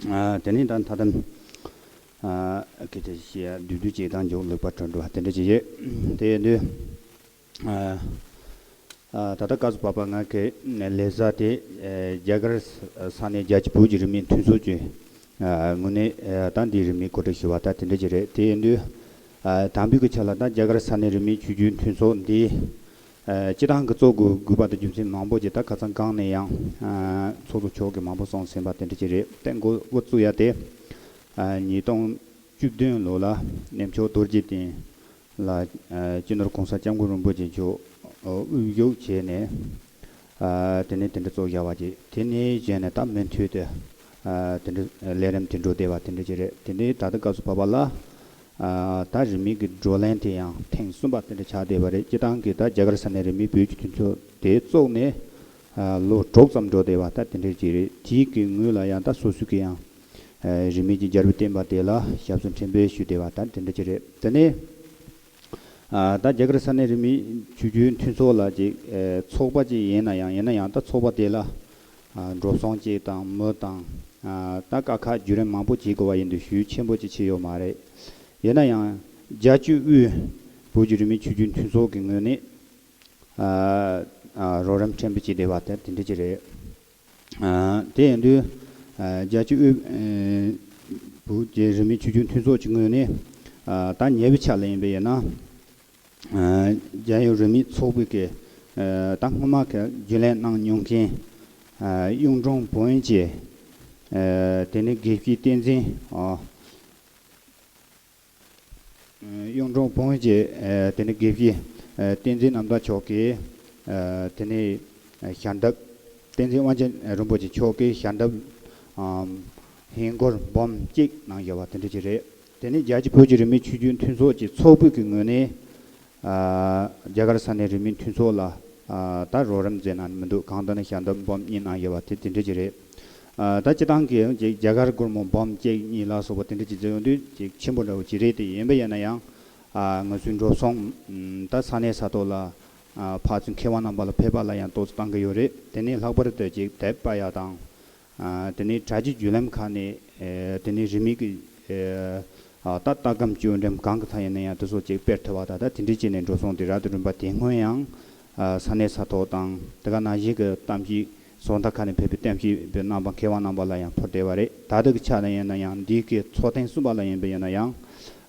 ཨ། དེ་ནས་ད་མཐའ་དམ། ཨ། སྐད་ཆ་བཤད་ཡ་བསྡུས་བསྡུས་ཅིག་དང་མཇུག་ལེགས་པར་གྲོལ་འགྲོ་བ་དེ་འདྲ་ཅིག་ཡོད། དེ་ཡིན་དུས། ཨ། ཨ། ད་ལྟ་སྐབས་སུ་བབ་པ་ང་གི་ལས་བྱ་དེ། ཨ། རྒྱ་གར་ས་གནས་རྒྱལ་སྤྱི་བོད་ཀྱི་རིས་མེད་མཐུན་ཚོགས་ཀྱི། ཨ། ངོས་ནས། ཨ། ད་འདིའི་རིས་མེད་གོ་སྒྲིག་ཞུ་བ་ད་དེ་འདྲ་ཅིག་རེད། དེ་ཡིན་དུས། ཨ། དམ་པའི་གི་ཆ་ལ་ད་རྒྱ་གར་ས་གནས་རིས་མེད་ཆོས་བརྒྱུད་མཐུན་ཚོགས་འདི། ཨ། སྤྱི་བཏང་གི་བཙུགས་དགོས་དགོས་པ་དང་རྒྱུ་མཚན་མང་པོ་ཅིག་ད་ཁ་སང་གང་ནས་ཡང་། ཨ། ཚོགས་གཙོ་མཆོག་གིས་མང་པོ་གསུངས་ཟིན་པ་དེ་འདྲ་ཅིག་རེད། དེ་འགོ་འགོ་བཙུགས་ཡ་དེ། ཨ། ཉིས་སྟོང་བཅུ་བདུན་ལོ་ལ་གནས་མཆོག་རྡོ་རྗེ་གདན་ལ། ཨ། སྤྱི་ནོར་༸གོང་ས་༸སྐྱབས་མགོན་རིན་པོ་ཆེ་མཆོག་དབུ་བཞུགས་བྱས་ནས། ཨ། དེ་ནས་དེ་འདྲ་བཙུགས་བཞག་པ་ཅིག་དེ་ནས་གཞན་ནས་ད་མུ་མཐུད་དུ། ཨ། དེ་འདྲ་ལས་རིམ་དེ་འགྲོ་བསྡད་པ་དེ་འདྲ་ཅིག་རེད། དེ་ནས་ད་ལྟ་སྐབས་སུ་བབ་པ་ལ། ཨ། ད་རིས་མེད་ཀྱི་བགྲོ་གླེང་དེ་ཡང་ཐེངས་གསུམ་པ་དེ་འདྲ་ཆགས་བསྡད་པ་རེད། སྤྱི་བཏང་གི་ད་རྒྱ་གར་ས་གནས་རིས་མེད་བོད་ཀྱི་མཐུན་ཚོགས་དེ་བཙུགས་ནས། ཨ། ལོ་དྲུག་ཙམ་འགྲོ་བསྡད་པ་ད་དེ་འདྲ་ཅིག་རེད། དེའི་གི་སྔོན་ལ་ཡང་ད་སོ་སོ་གི་ཡང་། ཨ། རིས་མེད་ཀྱི་རྒྱལ་བའི་བསྟན་པ་དེ་ལ་ཞབས་སོར་འཕྲིན་སྤེལ་ཞུས་བསྡད་པ་ད་དེ་འདྲ་ཅིག་རེད། དེ་ནས། ཨ། ད་རྒྱ་གར་ས་གནས་རིས་མེད་ཆོས་བརྒྱུད་མཐུན་ཚོགས་ལ་ཅིག་ཨ། ཚོགས་པ་ཅིག་ཡིན་ན་ཡང་། ཡིན་ན་ཡང་ད་ཚོགས་པ་དེ་ལ། ཨ། འགྲོ་སོང་ཅིག་དང་མི་དང་། ཨ། ད་དཀའ་ཁག་བརྒྱུད་རིམ་མང་པོ་བྱེད་དགོས་པ་ཡིན་དུས་ཞུ་ཆེན་པོ་ཅིག་བྱས་ཡོད་མ་རེད། ཡིན་ན་ཡང་རྒྱལ་སྤྱིའི་དབུས་བོད་ཀྱི་རིས་མེད་ཆོས་བརྒྱུད་མཐུན་ཚོགས་ཀྱི་ངོས་ནས། ཨ། ཨ། རོགས་རམ་ཕྲན་བུ་བྱས་བསྡད་པ་དེ་དེ་འདྲ་ཅིག་རེད། ཨ། དེ་ཡིན་དུས། ཨ། རྒྱལ་སྤྱིའི་དབུས། ཨ། བོད་ཀྱི་རིས་མེད་ཆོས་བརྒྱུད་མཐུན་ཚོགས་ཀྱི་ངོས་ནས། ཨ། ད་ཉེ་བའི་ཆར་ལ་ཡིན་པ་ཡིན་ན། ཨ། རྒྱལ་ཡོངས་རིས་མེད་ཚོགས་པའི་གི། ཨ། ད་སྔོན་མ་གི་རྒྱུན་ལས་གནང་མྱོང་མཁན། ཨ། གཡུང་དྲུང་བོན་གྱི། ཨ། དེ་ནས་དགེ་བཤེས་བསྟན་འཛིན། ཨ། གཡུང་དྲུང་བོན་གྱི། ཨ། དེ་ནས་དགེ་བཤེས། ཨ། བསྟན་འཛིན་རྣམ་དག་མཆོག་གིས། ཨ། དེ་ནས་ཞལ་འདེབས། བསྟན་འཛིན་དབང་ཆེན་རིན་པོ་ཆེ་མཆོག་གིས་ཞལ་འདེབས། ཨམ། ཧིན་སྒོར་འབུམ་གཅིག་གནང་བཞག་པ་དེ་འདྲ་ཅིག་རེད། དེ་ནས་རྒྱལ་སྤྱི་བོད་ཀྱི་རིས་མེད་ཆོས་བརྒྱུད་མཐུན་ཚོགས་ཀྱི་ཚོགས་པའི་གི་ངོས་ནས། ཨ། རྒྱ་གར་ས་གནས་རིས་མེད་མཐུན་ཚོགས་ལ། ཨ། ད་རོགས་རམ་མཛད་གནང་མི་འདུག་གང་ལྟར་ན་ཞལ་འདེབས་འབུམ་གཉིས་གནང་ཡོད་པ་དེ་དེ་འདྲ་ཅིག་རེད། ཨ། ད་སྤྱི་བཏང་གི་ཅིག་རྒྱ་གར་སྒོར་མོ་འབུམ་གཅིག་གཉིས་ལ་སོགས་པ་དེ་འདྲ་ཅིག་བརྩི་ཡོང་དུས་ཅིག་ཆེན་པོ་འདྲ་བོ་ཅིག་རེད། དེ་ཡིན་པ་ཡིན་ན་ཡང་། ཨ། ང་ཚོའི་འགྲོ་སོང་། ཨམ། ད་ས་གནས་ས་ཐོག་ལ། ཨ། ཕར་ཚུར་མཁས་དབང་རྣམ་པ་ལ་ཕེབས་པ་ལ་ཡང་ཏོག་ཙམ་བཏང་གི་ཡོད་རེད། དེ་ནས་ལྷག་པར་དུ་ཅིག་དེབ་པ་ཡ་དང་། ཨ། དེ་ནས་དྲ་རྒྱའི་བརྒྱུད་ལམ་ཁག་ནས། ཨ། དེ་ནས་རིས་མེད་ཀྱི། ཨ། ད་ལྟ་སྒམ་བཅོས་འགྲེམས་གང་གི་ཐད་ཡིན་ན་ཡང་དེ་ཚོ་ཅིག་སྤེལ་ཐུབ་པ་དང་། ད་དེ་འདྲའི་བྱས་ནས་འགྲོ་སོང་དེ་རབ་ཏུ་རིམ་པ་དེ་སྔོན་ཡང་། ཨ། ས་གནས་ས་ཐོག་དང་དེ་ག་ནང་བཞིན་གྱི་གཏམ་བཤད་བཟོ་ལྟ་ཁག་ནས་ཕེབས་པའི་གཏམ་བཤད་པའི་རྣམ་པ་མཁས་དབང་རྣམ་པ་ལ་ཡང་ཕུལ་བསྡད་པ་རེད། ད་ལྟ་གི་ཆ་ལ་ཡིན་ན་ཡང་འདི་གའི་ཚོགས་ཐེངས་གསུམ་པ་ལ་ཡིན་པ་ཡིན་ན་ཡང་།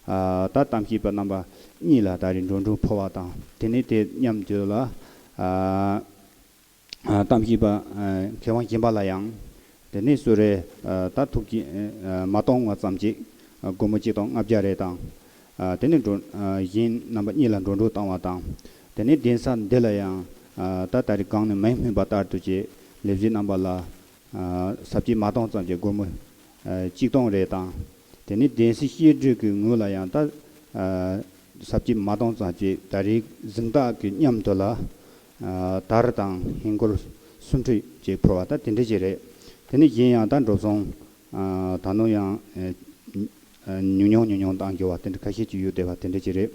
ཨ། ད་གཏམ་བཤད་པ་རྣམ་པ་གཉིས་ལ་ད་རེས་འགྲོ་འགྲུལ་ཕུལ་བ་དང་། དེ་ནས་དེ་མཉམ་དུ་ལ། ཨ། ཨ། གཏམ་བཤད་པ། ཨ། མཁས་དབང་གཞན་པ་ལ་ཡང་། དེ་ནས་གསོལ་རས། ཨ། ད་ཐུགས་ཀྱི། ཨ། མ་གཏོང་བ་ཙམ་གྱིས། ཨ། སྒོར་མོ་གཅིག་སྟོང་ལྔ་བརྒྱ་རེ་དང་། ཨ། དེ་ནས་འགྲོ། ཨ། གཞན་རྣམ་པ་གཉིས་ལ་འགྲོ་འགྲུལ་བཏང་བ་དང་། དེ་ནས་གདན་ས་འདི་ལ་ཡང་། ཨ། ད་ད་རེས་གོང་ནས་མིང་སྨོས་པ་ལྟར་དུ་བྱས་ལས་བྱེད་རྣམ་པ་ལ། ཨ། ས་བཅད་མ་གཏོང་ཙམ་གྱི་སྒོར་མོ། ཨ། གཅིག་སྟོང་རེ་དང་། དེ་ནས་གདན་སའི་བཤད་སྒྲུབ་ཀྱི་ངོས་ལ་ཡང་ད། ཨ། ས་བཅད་མ་གཏོང་ཙམ་གྱི་ད་རེས་གཟེངས་རྟགས་ཀྱི་མཉམ་དུ་ལ། ཨ། དར་དང་ཧིན་སྒོར་སུམ་ཁྲི་ཅིག་ཕུལ་བ་ད་དེ་འདྲ་ཅིག་རེད། དེ་ནས་གཞན་ཡང་ད་འགྲོ་སོང་། ཨ། ད་ནོ་ཡང་། ཨ། ཉུང་ཉུང་ཉུང་ཉུང་བཏང་རྒྱུ་བ་དེ་འདྲ་ཁ་ཤས་ཅིག་ཡོད་བསྡད་པ་དེ་འདྲ་ཅིག་རེད།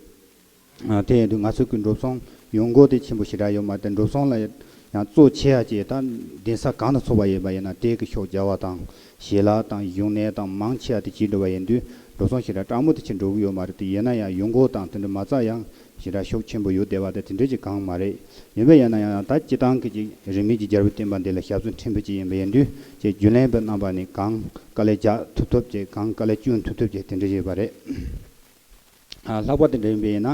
ཨ། དེ་ཡིན་དུས་ང་ཚོ་གི་འགྲོ་སོང་ཡོང་སྒོ་དེ་ཆེན་པོ་ཞེ་དྲག་ཡོད་མ་རེད། འགྲོ་སོང་ལ་ཡང་གཙོ་ཆེ་ཡ་ཅིག་ད་གདན་ས་གང་ལ་ཚོགས་པ་ཡིན་པ་ཡིན་ན་དེ་གི་ཤོག་རྒྱག་པ་དང་ཞལ་ལག་དང་བཞུགས་གནས་དང་མང་ཆེ་བ་དེ་བྱེད་འགྲོ་བ་ཡིན་དུས་འགྲོ་སོང་ཞེ་དྲག་སྤྲང་མོ་དེ་ཅིག་འགྲོ་གི་ཡོད་མ་རེད། དེ་ཡིན་ན་ཡང་ཡོང་སྒོ་དང་དེ་འདྲ་མ་རྩ་ཡང་ ཞེ་དྲག་ཤུགས་ཆེན་པོ་ཡོད་བསྡད་པ་དེ་དེ་འདྲ་ཅིག་གང་མ་རེད། ཡིན་པ་ཡིན་ན་ཡང་ད་སྤྱིར་བཏང་གི་ཅིག་རིས་མེད་ཀྱི་རྒྱལ་པོའི་བསྟན་པ་འདི་ལ་ཞབས་ཞུ་ཕྲན་བུ་ཅིག་ཡིན་པ་ཡིན་དུས་ཅིག་རྒྱུན་ལས་པའི་རྣམ་པ་ནས་གང་དཀའ་ལས་རྒྱག་ཐུབ་ཐུབ་ཅིག་གང་དཀའ་ལས་སྐྱོན་ཐུབ་ཐུབ་ཅིག་དེ་འདྲ་ཡོད་པ་རེད། ཨ་ལྷག་པར་དེ་འདྲ་ཡིན་པ་ཡིན་ན།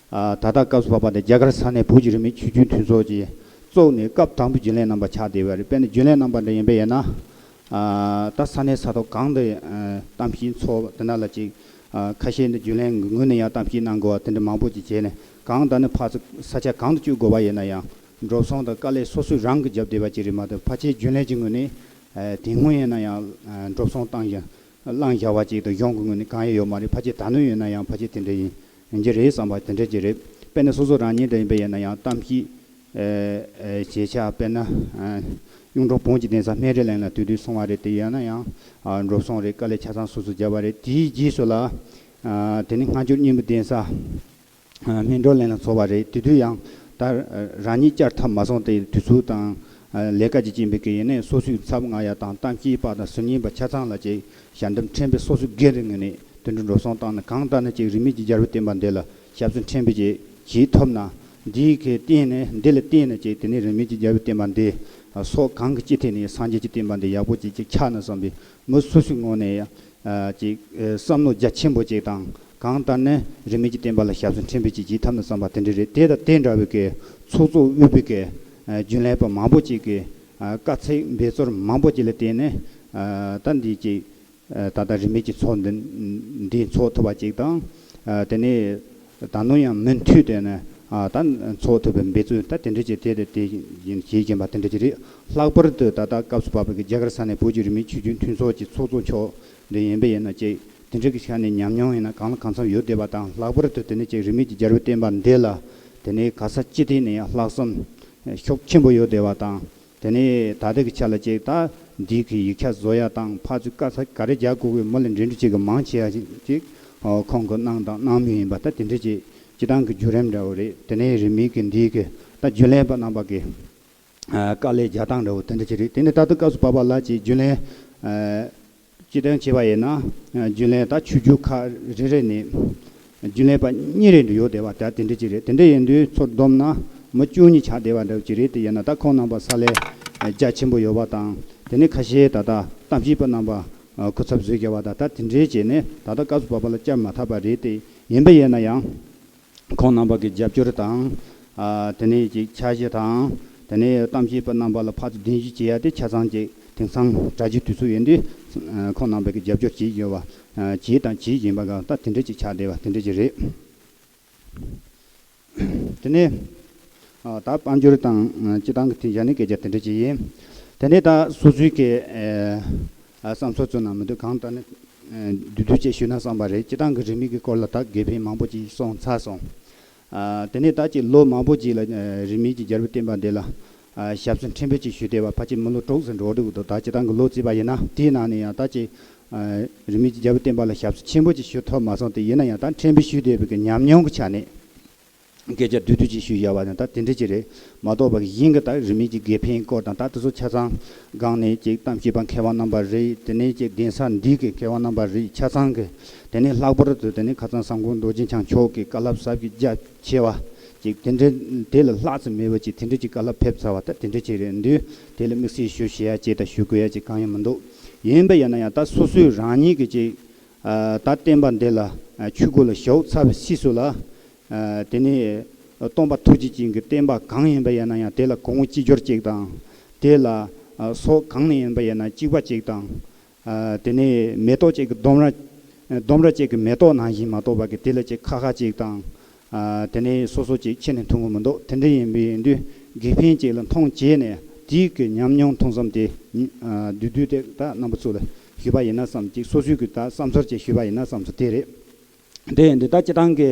ཨ་ད་ལྟ་སྐབས་སུ་བབས་པ་དེ་རྒྱ་གར་ས་གནས་བོད་ཀྱི་རིས་མེད་ཆོས་བརྒྱུད་མཐུན་ཚོགས་ཀྱིས་བཙུགས་ནས་སྐབས་དང་པོའི་རྒྱུན་ལས་རྣམ་པ་ཆགས་བསྡད་པ་རེད། དཔེར་ན་རྒྱུན་ལས་རྣམ་པ་འདྲ་ཡིན་པ་ཡིན་ན། ཨ་ད་ས་གནས་ས་ཐོག་གང་དུ་ཨ་གཏམ་བཤད་ཚོགས་དེ་ན་ལ་ཅིག་ཨ་ཁ་ཤས་འདི་རྒྱུན་ལས་ངོས་ནས་ཡང་གཏམ་བཤད་གནང་དགོས་པ་དེ་འདྲ་མང་པོ་ཅིག་བྱས་ནས་གང་ལྟར་ནི་ཕར་ཚུར་ས་ཆ་གང་དུ་བསྐྱོད་དགོས་པ་ཡིན་ན་ཡང་འགྲོ་སོང་དང་དཀའ་ལས་སོ་སོས་རང་གིས་རྒྱབ་བསྡད་པ་ཅིག་རེད་མ་གཏོགས་ཕལ་ཆེར་རྒྱུན་ལས་ཀྱི་ངོས་ནས་ཨ་དེ་སྔོན་ཡིན་ན་ཡང་ཨ་འགྲོ་སོང་བཏང་ཞིང་བླངས་བཞག་པ་ཅིག་དང་གཞུང་གི་ངོས་ནས་གང་ཡང་ཡོད་མ་རེད། ཕལ་ཆེར་ད་ནུས་ཡོད་ན་ཡང་ཕལ་ཆེར་དེ་འདྲ་ཡིན་ཡིན་གྱི་རེད་བསམ་པ་དེ་འདྲ་ཅིག་རེད། དཔེར་ན་སོ་སོ་རང་ཉིད་འདྲ་ཡིན་པ་ཡིན་ན་ཡང་གཏམ་བཤད་ཨེ་ཨེ་བྱེད་ཆ་དཔེར་ན་ཨ་གཡུང་དྲུང་བོན་གྱི་གདན་ས་སྨན་རི་གླིང་ལ་དུས་དུས་སོང་བ་རེད། དེ་ཡིན་ན་ཡང་ཨ་འགྲོ་སོང་རེད། དཀའ་ལས་ཆ་ཚང་སོ་སོ་བརྒྱབ་པ་རེད། དེའི་རྗེས་སུ་ལ་ཨ་དེ་ནི་སྔ་འགྱུར་སྙིང་པོའི་གདན་ས་ཨ་སྨིན་གྲོལ་གླིང་ལ་འཚོགས་པ་རེད། དེ་དུས་ཡང་ད་རང་ཉིད་བཅར་ཐབས་མ་སོང་སྟེ་དུས་ཚོད་དང་ཨ་ལས་ཀ་གྱི་རྐྱེན་པས་ཀྱི་ཡིན་ནའི་སོ་སོའི་ཚབ་མངགས་ཡ་དང་གཏམ་བཤད་པ་དང་ཟུར་ཉན་པ་ཆ་ཚང་ལ་ཅིག་ཞལ་འདེབས་ཕྲན་བུ་སོ་སོའི་སྒེར་གྱི་ངོས་ནས་དེ་འདྲ་འགྲོ་སོང་བཏང་ནས་གང་ལྟར་ན་ཅིག་རིས་མེད་ཀྱི་རྒྱལ་པོའི་བསྟན་པ་འདི་ལ་ཞབས་ཞུ་ཕྲན་བུ་ཅིག་བྱེད་ཐུབ་ན། འདི་གི་སྟེང་ནས་འདི་ལ་བརྟེན་ནས་ཅིག་དེ་ནས་རིས་མེད་ཀྱི་རྒྱལ་པོའི་བསྟན་པ་འདི་སོགས་གང་གི་སྤྱི་ཐད་ནས་སངས་རྒྱས་ཀྱི་བསྟན་པ་འདི་ཡག་པོ་ཅིག་ཅིག་ཆགས་ན་བསམ་པའི་མི་སོ་སོའི་ངོས་ནས་ཡང་ཅིག་བསམ་བློ་རྒྱ་ཆེན་པོ་ཅིག་དང་གང་ལྟར་ནས་རིས་མེད་ཀྱི་བསྟན་པ་ལ་ཞབས་ཞུ་ཕྲན་བུ་ཅིག་བྱེད་ཐུབ་ན་བསམ་པ་དེ་འདྲ་རེད། དེ་དང་དེ་འདྲ་བའི་གི་ཚོགས་གཙོ་དབུས་པའི་གི་རྒྱུན་ལས་པ་མང་པོ་ཅིག་གི་དཀའ་ཚེགས་འབད་རྩོལ་མང་པོ་ཅིག་ལ་བརྟེན་ནས་ད་འདི་ཅིག་ད་ལྟ་རིས་མེད་ཀྱི་ཚོགས་འདི་འདི་འཚོགས་ཐུབ་པ་ཅིག་དང་། དེ་ནས་ད་ནུས་ཡང་མུ་མཐུད་དེ་ནས་ད་འཚོགས་ཐུབ་པའི་འབད་རྩོལ་ད་དེ་འདྲ་ཅིག་དེ་དེ་དེ་བཞིན་བྱེད་བཞིན་པ་དེ་འདྲ་ཅིག་རེད། ལྷག་པར་དུ་ད་ལྟ་སྐབས་སུ་བབས་པའི་རྒྱ་གར་ས་གནས་བོད་ཀྱི་རིས་མེད་ཆོས་བརྒྱུད་མཐུན་ཚོགས་ཀྱི་ཚོགས་གཙོ་མཆོག་འདི་ཡིན་པ་ཡིན་ན་ཅིག་དེ་འདྲ་གི་ཆ་ནས་ཉམས་མྱོང་ཡིན་ན་གང་ལ་གང་འཚམ་ཡོད་བསྡད་པ་དང་། ལྷག་པར་དུ་དེ་ནས་ཅིག་རིས་མེད་ཀྱི་རྒྱལ་པོའི་བསྟན་པ་འདི་ལ་དེ་ནས་ག་ས་ཅི་ཐད་ནས་ཡང་ལྷག་བསམ་ཤུགས་ཆེན་པོ་ཡོད་བསྡད་པ་དང་། དེ་ནས་ད་ལྟའི་གི་ཆ་ལ་ཅིག་ད་འདི་གི་ཡིག་ཆ་བཟོ་ཡ་དང་ཕར་ཚུར་དཀའ་ཚེགས་ག་རེ་རྒྱག་དགོས་གི་མི་ལ་འབྲེལ་འདྲིས་ཅིག་གི་མང་ཆེ་བ་ཅིག་ཁོང་གི་གནང་དང་གནང་མུས་ཡིན་པ་ད་དེ་འདྲ་ཅིག་སྤྱི་བཏང་གི་བརྒྱུད་རིམ་འདྲ་བོ་རེད། དེ་ནས་རིས་མེད་གི་འདི་གི་ད་རྒྱུན་ལས་པ་རྣམ་པ་གི་དཀའ་ལས་རྒྱག་སྟངས་འདྲ་བོ་དེ་འདྲ་ཅིག་རེད། དེ་ནས་ད་ལྟ་སྐབས་སུ་བབས་པ་ལ་ཅིག་རྒྱུན་ལས་སྤྱི་བཏང་བྱས་པ་ཡིན་ན་རྒྱུན་ལས་ད་ཆོས་བརྒྱུད་ཁག་རེ་རེ་ནས་རྒྱུན་ལས་པ་གཉིས་རེ་འདྲ་ཡོད་བསྡད་པ་ད་དེ་འདྲ་ཅིག་རེད། དེ་འདྲ་ཡིན་དུས་ཚུར་བསྡོམས་ན་མི་བཅུ་གཉིས་ཆགས་བསྡད་པ་འདྲ་བོ་ཅིག་རེད། དེ་ཡིན་ན་ད་ཁོང་རྣམ་པ་ས་ལས་རྒྱ་ཆེན་པོ་ཡོད་པ་དང་། དེ་ནས་ཁ་ཤས་ད་ལྟ་གཏམ་བཤད་པ་རྣམ་པ་སྐུ་ཚབ་བཟོས་བཞག་པ་དང་ད་དེ་འདྲའི་བྱས་ནས་ད་ལྟ་སྐབས་སུ་བབས་པ་ལ་བཅར་མ་ཐུབ་པ་རེད། དེ་ཡིན་པ་ཡིན་ན་ཡང་། ཁོང་རྣམ་པ་གི་རྒྱབ་སྐྱོར་དང་། ཨ་དེ་ནས་ཅིག་འཆར་གཞི་དང་། དེ་ནས་གཏམ་བཤད་པ་རྣམ་པ་ལ་ཕར་ཚུར་གདན་ཞུ་བྱེད་ཡ་དེ་ཆ་ཚང་ཅིག་དེང་སང་གྲ་སྒྲིག་དུས་ཚོད་ཡིན་དུས། ཨ་ཁོང་རྣམ་པ་གི་རྒྱབ་སྐྱོར་བྱེད་ཡོད་པ། ཨ་བྱེད་དང་བྱེད་བཞིན་པ་གང་ལྟར་དེ་འདྲ་ཅིག་ཆགས་བསྡད་པ་དེ་འདྲ་ཅིག་རེད། དེ་ནས་ཨ་ད་དཔལ་འབྱོར་དང་ཨ་སྤྱི་བཏང་གི་དེ་བཞག་ནས་སྐད་ཆ་དེ་འདྲ་ཅིག་ཡིན། དེ་ནས་ད་སོ་སོའི་གི་ཨ་ཨ་བསམ་ཚུལ་ཚོ་ནང་མི་འདུག་གང་ལྟར་ནས་ཨ་བསྡུས་བསྡུས་ཅིག་ཞུས་ན་བསམ་པ་རེད། སྤྱི་བཏང་གི་རིས་མེད་ཀྱི་སྐོར་ལ་ད་དགེ་ཕན་མང་པོ་ཅིག་སོང་ཚར་སོང་། ཨ་དེ་ནས་ད་ཅིག་ལོ་མང་པོ་ཅིག་ལ་ཨ་རིས་མེད་ཀྱི་རྒྱལ་པོའི་བསྟན་པ་འདི་ལ་ཨ་ཞབས་ཞུ་ཕྲན་བུ་ཅིག་ཞུས་བསྡད་པ་ཕལ་ཆེར་མི་ལོ་དྲུག་ཙམ་འགྲོ་འགྲོ་གི་འདུག་ད་སྤྱི་བཏང་གི་ལོ་བརྩིས་པ་ཡིན་ན་དེའི་ནང་ནས་ཡང་ད་ཅིག་ཨ་རིས་མེད་ཀྱི་རྒྱལ་པོའི་བསྟན་པ་ལ་ཞབས་ཞུ་ཆེན་པོ་ཅིག་ཞུ་ཐུབ་མ་སོང་སྟེ། ཡིན་ན་ཡང་ད་ཕྲན་བུ་ཞུས་བསྡད་པའི་གི་ཉམས་མྱོང་གི་ཆ་ནས་སྐད་ཆ་བསྡུས་བསྡུས་ཅིག་ཞུས་བཞག་པ་ཡང་ད་དེ་འདྲ་ཅིག་རེད་མ་གཏོགས་པ་གཞན་གྱི་ད་རིས་མེད་ཀྱི་དགེ་ཕན་སྐོར་དང་ད་དེ་ཚོ་ཆ་ཚང་སྒང་ནས་ཅིག་གཏམ་བཤད་པ་མཁས་དབང་རྣམ་པ་རེད། དེ་ནས་ཅིག་གདན་ས་འདི་གི་མཁས་དབང་རྣམ་པ་རེད། ཆ་ཚང་གི་དེ་ནས་ལྷག་པར་དུ་དེ་ནས་ཁ་སང་གསང་སྐུ་རྡོ་རྗེ་འཆང་མཆོག་གི་བཀའ་སློབ་ཟབ་ཅིང་རྒྱ་ཆེ་བ་ཅིག་དེ་འདྲ་དེ་ལ་ལྷག་ཙམ་མེད་པ་ཅིག་དེ་འདྲ་ཅིག་བཀའ་སློབ་ཕེབས་ཚར་བ་ད་དེ་འདྲ་ཅིག་རེད་འདུག་དེ་ལ་དམིགས་བསལ་ཞུ་བྱེད་ཡ་ཅིག་དང་ཞུ་དགོས་ཡ་ཅིག་གང་ཡང་མི་འདུག་ཡིན་པ་ཡིན་ན་ཡང་ད་སོ་སོའི་རང་ཉིད་ཀྱི་ཅིག་ཨ་ད་བསྟན་པ་འདི་ལ་ཨ་ཆོས་སྒོ་ལ་ཞུགས་ཚར་བའི་སྲིད་སུ་ལ། ཨ་དེ་ནས་སྟོན་པ་ཐུགས་རྗེ་ཅན་གྱི་བསྟན་པ་གང་ཡིན་པ་ཡིན་ན་ཡང་དེ་ལ་གོང་བུ་གཅིག་གྱུར་ཅིག་དང་། དེ་ལ་ཨ་ཕྱོགས་གང་ནས་ཡིན་པ་ཡིན་ན་གཅིག་པ་ཅིག་དང་། ཨ་དེ་ནས་མེ་ཏོག་ཅིག་གི་ལྡུམ་ར་ལྡུམ་ར་ཅིག་གི་མེ་ཏོག་ནང་བཞིན་མ་གཏོགས་པ་གི་དེ་ལ་ཅིག་ཁ་ཁ་ཅིག་དང་། ཨ་དེ་ནས་སོ་སོ་ཅིག་ཁྱེར་ནས་འཐུང་གི་མི་འདུག་དེ་འདྲ་ཡིན་པའི་དུས་དགེ་ཕན་ཅིག་ལ་མཐོང་བྱས་ནས་དེའི་གི་ཉམས་མྱོང་མཐོང་བསམ་དེ་ཨ་བསྡུས་བསྡུས་དེ་ད་རྣམ་པ་ཚོ་ལ་ཞུས་པ་ཡིན་ན་བསམ་ཅིག་སོ་སོའི་གི་ད་བསམ་ཚུལ་ཅིག་ཞུས་པ་ཡིན་ན་བསམ་ཚུལ་དེ་རེད། དེ་ཡིན་དུས་ད་སྤྱི་བཏང་གི་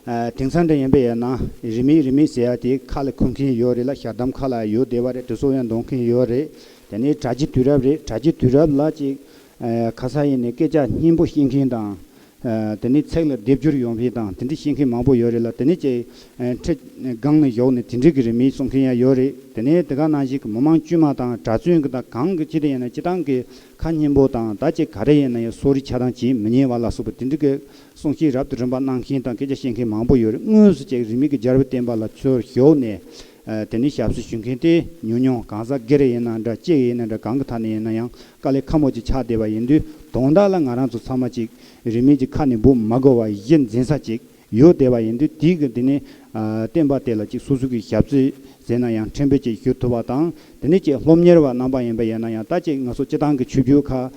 ཨ་དེང་སང་འདྲ་ཡིན་པ་ཡིན་ན་རིས་མེད་རིས་མེད་ཟེར་ཡ་དེ་ཁ་ལ་འཁུར་མཁན་ཡོད་རེད་ལ། ཞལ་གདམས་ཁ་ལ་ཡོད་བསྡད་པ་རེད། དེ་ཚོ་ཡང་འདོན་མཁན་ཡོད་རེད། དེ་ནས་དྲ་རྒྱའི་དུས་རབས་རེད། དྲ་རྒྱའི་དུས་རབས་ལ་ཅིག་ཨ་ཁ་སང་ཡིན་ནས་སྐད་ཆ་སྙན་པོ་བཤད་མཁན་དང་ ཨ་དེ་ནས་ཚིག་ལ་སྡེབ་སྦྱོར་ཡོང་མཁན་དང་དེ་འདྲ་བཤད་མཁན་མང་པོ་ཡོད་རེད་ལ། དེ་ནས་ཀྱི་ཨ་ཁྲིད་སྒང་ནས་བཞག་ནས་དེ་འདྲ་གི་རིས་མེད་གསུང་མཁན་ཡང་ཡོད་རེད། དེ་ནས་དེ་ག་ནང་བཞིན་གྱི་མི་མང་དཀྱུས་མ་དང་གྲྭ་བཙུན་གྱི་དང་གང་གི་ཅི་དེ་ཡིན་ན་སྤྱིར་བཏང་གི་ཁ་སྙན་པོ་དང་ད་ཅིག་ག་རེ་ཡིན་ན་ཡང་གསོ་རིག་ཆ་ཚང་བྱེད་མི་ཉན་པ་ལ་སོགས་པ་དེ་འདྲ་གི་གསུང་བཤད་རབ་ཏུ་རིམ་པ་གནང་མཁན་དང་སྐད་ཆ་བཤད་མཁན་མང་པོ་ཡོད་རེད། དངོས་སུ་ཅིག་རིས་མེད་ཀྱི་རྒྱལ་བའི་བསྟན་པ་ལ་ཚུར་ཞུགས་ནས་ཨ་དེ་ནས་ཞབས་ཕྱི་ཞུ་མཁན་དེ་ཉུང་ཉུང་། གང་ཟག་སྒེར་ཡིན་ན་འདྲ། སྤྱི་ཡིན་ན་འདྲ། གང་གི་ཐད་ནས་ཡིན་ན་ཡང་དཀའ་ལས་ཁག་མོ་ཅིག་ཆགས་བསྡད་པ་ཡིན་དུས། དོན་དག་ལ་ང་རང་ཚོ་ཚང་མ་ཅིག་རིས་མེད་ཀྱི་ཁ་ནས་འབུ་མ་དགོས་པ་གཞི་འཛིན་ས་ཅིག་ཡོད་བསྡད་པ་ཡིན་དུས། དེའི་གི་དེ་ནས་ཨ་བསྟན་པ་དེ་ལ་ཅིག་སོ་སོ་གི་ཞབས་ཕྱི་ཟེར་ན་ཡང་ཕྲན་བུ་ཅིག་ཞུ་ཐུབ་པ་དང་། དེ་ནས་ཅིག་སློབ་གཉེར་བ་རྣམ་པ་ཡིན་པ་ཡིན་ན་ཡང་ད་ཅིག་ང་ཚོ་སྤྱིར་བཏང་གི་ཆོས་བརྒྱུད་ཁག་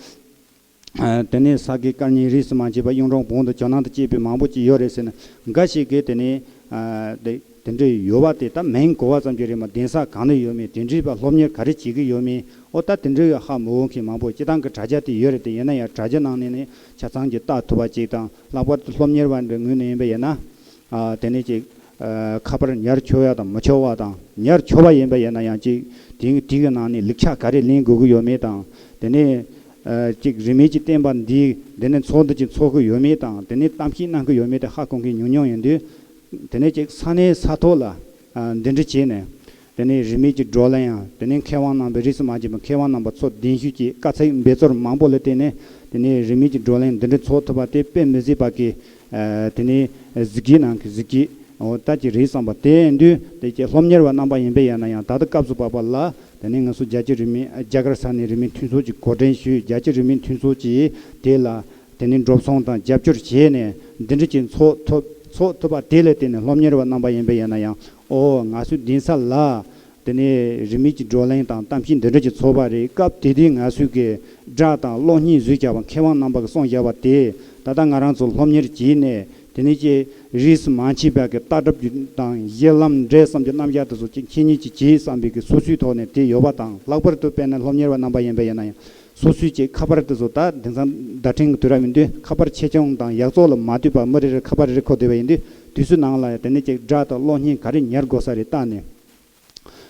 ཨ་དེ་ནས་ས་དགེ་བཀའ་རྙིང་རིས་སུ་མ་ཆད་པ་གཡུང་དྲུང་བོན་དང་ཇོ་ནང་དང་བཅས་པའི་མང་པོ་ཅིག་ཡོད་རེད་ཟེར་ན། འགའ་ཞིག་གིས་དེ་ནས་ཨ་དེ་དེ་འདྲ་ཡོད་པ་དེ་ད་མིང་གོ་བ་ཙམ་གྱིས་རེད་མ། གདན་ས་གང་ན་ཡོད་མེད། དེ་འདྲའི་བ་སློབ་གཉེར་ག་རེ་བྱེད་ཀྱི་ཡོད་མེད། ཨོ་ད་དེ་འདྲའི་ཧ་མི་གོ་མཁན་མང་པོ། སྤྱིར་བཏང་གི་དྲ་རྒྱ་དེ་ཡོད་རེད་དེ། ཡིན་ན་ཡང་དྲ་རྒྱ་ནང་ནས་ནི་ཆ་ཚང་གིས་ལྟ་ཐུབ་པ་ཅིག་དང་། ལྷག་པར་དུ་སློབ་གཉེར་བ་འདྲ་ངོས་ནས་ཡིན་པ་ཡིན་ན། ཨ་དེ་ནས་ཅིག་ཨ་ཁ་པར་ཉར་ཆོག་ཡ་དང་མི་ཆོག་པ་དང་། ཉར་ཆོག་པ་ཡིན་པ་ཡིན་ན་ཡང་ཅིག་དེ་དེ་གི་ནང་ནས་ལེགས་ཆ་ག་རེ་ལེན་དགོས་ཀྱི་ཡོད་མེད་དང་། དེ་ནས་ཨ་ཅིག་རིས་མེད་ཀྱི་བསྟན་པ་འདི་འདི་ནས་ཚོགས་འདུ་ཅིག་ཚོགས་ཀྱི་ཡོད་མེད་དང་། དེ་ནས་གཏམ་བཤད་གནང་གི་ཡོད་མེད་དེ་ཧ་གོ་མཁན་ཉུང་ཉུང་ཡིན་དུས། དེ་ནས་ཅིག་ས་གནས་ས་ཐོག་ལ་ཨ་འདི་འདྲ་བྱས་ནས། དེ་ནས་རིས་མེད་ཀྱི་བགྲོ་གླེང་ཡང་། དེ་ནས་མཁས་དབང་རྣམ་པའི་རིས་སུ་མ་ཆད་པའི་མཁས་དབང་རྣམ་པ་ཚོ་གདན་ཞུས་ཀྱིས་དཀའ་ཚེགས་འབད་རྩོལ་མང་པོ་ལ་བརྟེན་ནས། དེ་ནས་རིས་མེད་ཀྱི་བགྲོ་གླེང་འདི་འདྲ་ཚོགས་ཐུབ་པ་དེ་དཔེ་མི་སྲིད་པ་གི་ཨ་དེ་ནས་གཟི་བརྗིད་ནང་གི་གཟི་བརྗིད་འོ་ད་ཅིག་རེད་བསམ་པ། དེ་ཡིན་དུས་དེ་ཀྱི་སློབ་གཉེར་བ་རྣམ་པ་ཡིན་པས་ཡིན་ན་ཡང་། ད་ལྟ་སྐབས་སུ་བབས་པ་ལ་དེ་ནས་ང་ཚོ་རྒྱལ་སྤྱི་རིས་མེད་རྒྱ་གར་ས་གནས་རིས་མེད་མཐུན་ཚོགས་ཀྱིས་འགོ་འདྲེན་ཞུས། རྒྱལ་སྤྱི་རིས་མེད་མཐུན་ཚོགས་ཀྱིས་དེ་ལ་དེ་ནས་འགྲོ་སོང་དང་རྒྱབ་སྐྱོར་བྱས་ནས་འདི་འདྲ་ཅིག་ཚོགས་ཐུབ་ཚོགས་ཐུབ་པ་དེ་ལ་བརྟེན་ནས་སློབ་གཉེར་བ་རྣམ་པ་ཡིན་པས་ཡིན་ན་ཡང་། ཨོ་ང་ཚོའི་གདན་ས་ལ་དེ་ནས་རིས་མེད་ཀྱི་བགྲོ་གླེང་དང་གཏམ་བཤད་འདི་འདྲ་ཅིག་ཚོགས་པ་རེད། སྐབས་དེ་དུས་ང་ཚོའི་གི་སྒྲ་དང་གློག་བརྙན་བཟོས་བཞག་པ། མཁས་དབང་རྣམ་པ་གིས་གསུངས་བཞག་པ་དེ་ད་ལྟ་ང་རང་ཚོ་སློབ་གཉེར་བྱས་ནས། དེ་ནས་ཀྱི་རིས་སུ་མ་ཆད་པ་གི་ལྟ་གྲུབ་ཀྱི་དང་གཞི་ལམ་འབྲས་བསམ་གྱི་རྣམ་གཞག་དེ་ཚོ་ཅིག་འཆད་ཉན་ཅིག་བྱེད་བསམ་པའི་གི་སོ་སོའི་ཐོག་ནས་དེ་ཡོད་པ་དང་། ལྷག་པར་དུ་དཔེར་ན་སློབ་གཉེར་བ་རྣམ་པ་ཡིན་པ་ཡིན་ན་ཡང་། སོ་སོའི་ཅིག་ཁ་པར་དེ་ཚོ་ད་དེང་སང་བརྡ་འཕྲིན་གྱི་དུས་རབས་ཡིན་དུས། ཁ་པར་ཆེ་ཆུང་དང་ཡག་བཙོག་ལ་མ་ལྟོས་པར་མི་རེ་རེ་ཁ་པར་རེ་རེ་འཁོར་བསྡད་པ་ཡིན་དུས། དུས་ཚོད་ནང་ལ་ཡང་དེ་ནས་ཅིག་སྒྲ་དང་གློག་བརྙན་ག་རེ་ཉར་དགོས་ས་རེད་བལྟས་ནས།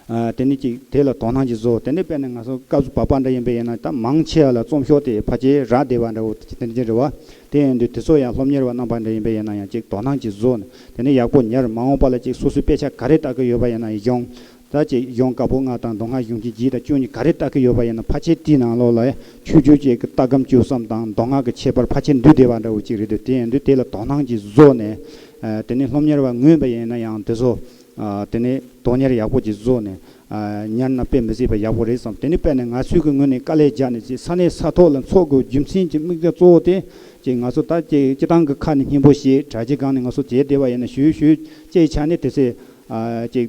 ཨ་དེ་ནས་ཅིག་དེ་ལ་དོ་སྣང་ཅིག་བཟོ། དེ་ནས་དཔེར་ན་ང་ཚོ་སྐབས་སུ་བབས་པ་འདྲ་ཡིན་པ་ཡིན་ན། ད་མང་ཆེ་བ་ལ་རྩོམ་ཤོག་དེ་ཕལ་ཆེར་རག་བསྡད་པ་འདྲ་བོ་དེ་འདྲ་རེད་བ། དེ་ཡིན་དུས་དེ་ཚོ་ཡང་སློབ་གཉེར་བ་རྣམ་པ་འདྲ་ཡིན་པ་ཡིན་ན་ཡང་ཅིག་དོ་སྣང་ཅིག་བཟོ་ནས། དེ་ནས་ཡག་པོ་ཉར། མ་འོངས་པ་ལ་ཅིག་སོ་སོའི་དཔེ་ཆ་ག་རེ་ལྟ་གི་ཡོད་པ་ཡིན་ན། གཞུང་ད་ཅིག་གཞུང་བཀའ་པོད་ལྔ་དང་མདོ་སྔགས་གཞུང་ཆེན་བཞི་དང་བཅུ་གཉིས་ག་རེ་ལྟ་གི་ཡོད་པ་ཡིན་ན། ཕལ་ཆེར་དེའི་ནང་ལོགས་ལ་ཆོས་བརྒྱུད་ཅིག་གི་ལྟ་སྒོམ་སྤྱོད་བསམ་དང་མདོ་སྔགས་ཀྱི་ཁྱད་པར་ཕལ་ཆེར་འདུས་བསྡད་པ་འདྲ་བོ་ཅིག་རེད་འདུག་དེ་ཡིན་དུས་དེ་ལ་དོ་སྣང་ཅིག་བཟོ་ནས། ཨ་དེ་ནས་སློབ་གཉེར་བ་ངོས་པ་ཡིན་ན་ཡང་དེ་ཚོ་ཨ་དེ་ནས་དོན་གཉེར་ཡག་པོ་ཅིག་བཟོ་ནས། ཨ་ཉར་ན་དཔེ་མི་སྲིད་པ་ཡག་པོ་རེད་བསམ། དེ་ནས་དཔེར་ན་ང་ཚོའི་གི་ངོས་ནས་དཀའ་ལས་རྒྱག་ནས་ཅིག་ས་གནས་ས་ཐོག་ལ་འཚོགས་དགོས་རྒྱུ་མཚན་གྱི་དམིགས་བསལ་གཙོ་བོ་དེ། ཅིག་ང་ཚོ་ད་ཅིག་སྤྱིར་བཏང་གི་ཁ་ནས་སྙན་པོ་བཤད། དྲ་རྒྱའི་སྒང་ནས་ང་ཚོ་བྱས་བསྡད་པ་ཡིན་ན། ཞུ་ཞུ་ཅིག་ཆ་ནས་དེ་ཚེ་ཨ་ཅིག་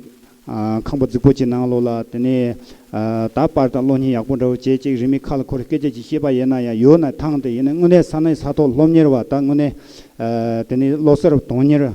ཨ་ཁང་པ་རྫིག་པོ་ཅིག་ནང་ལོགས་ལ། དེ་ནས་ཨ་ད་པར་དང་གློག་བརྙན་ཡག་པོ་འདྲ་བོ་བྱས། ཅིག་རིས་མེད་ཁ་ལ་འཁོར་སྐད་ཆ་ཅིག་བཤད་པ་ཡིན་ན་ཡང་ཡོད་ན་ཐང་། དེ་ཡིན་ན་དངོས་གནས་ས་གནས་ས་ཐོག་སློབ་གཉེར་བ། ད་དངོས་གནས་ཨ་དེ་ནས་བློ་གསར་དོན་གཉེར་ཨ་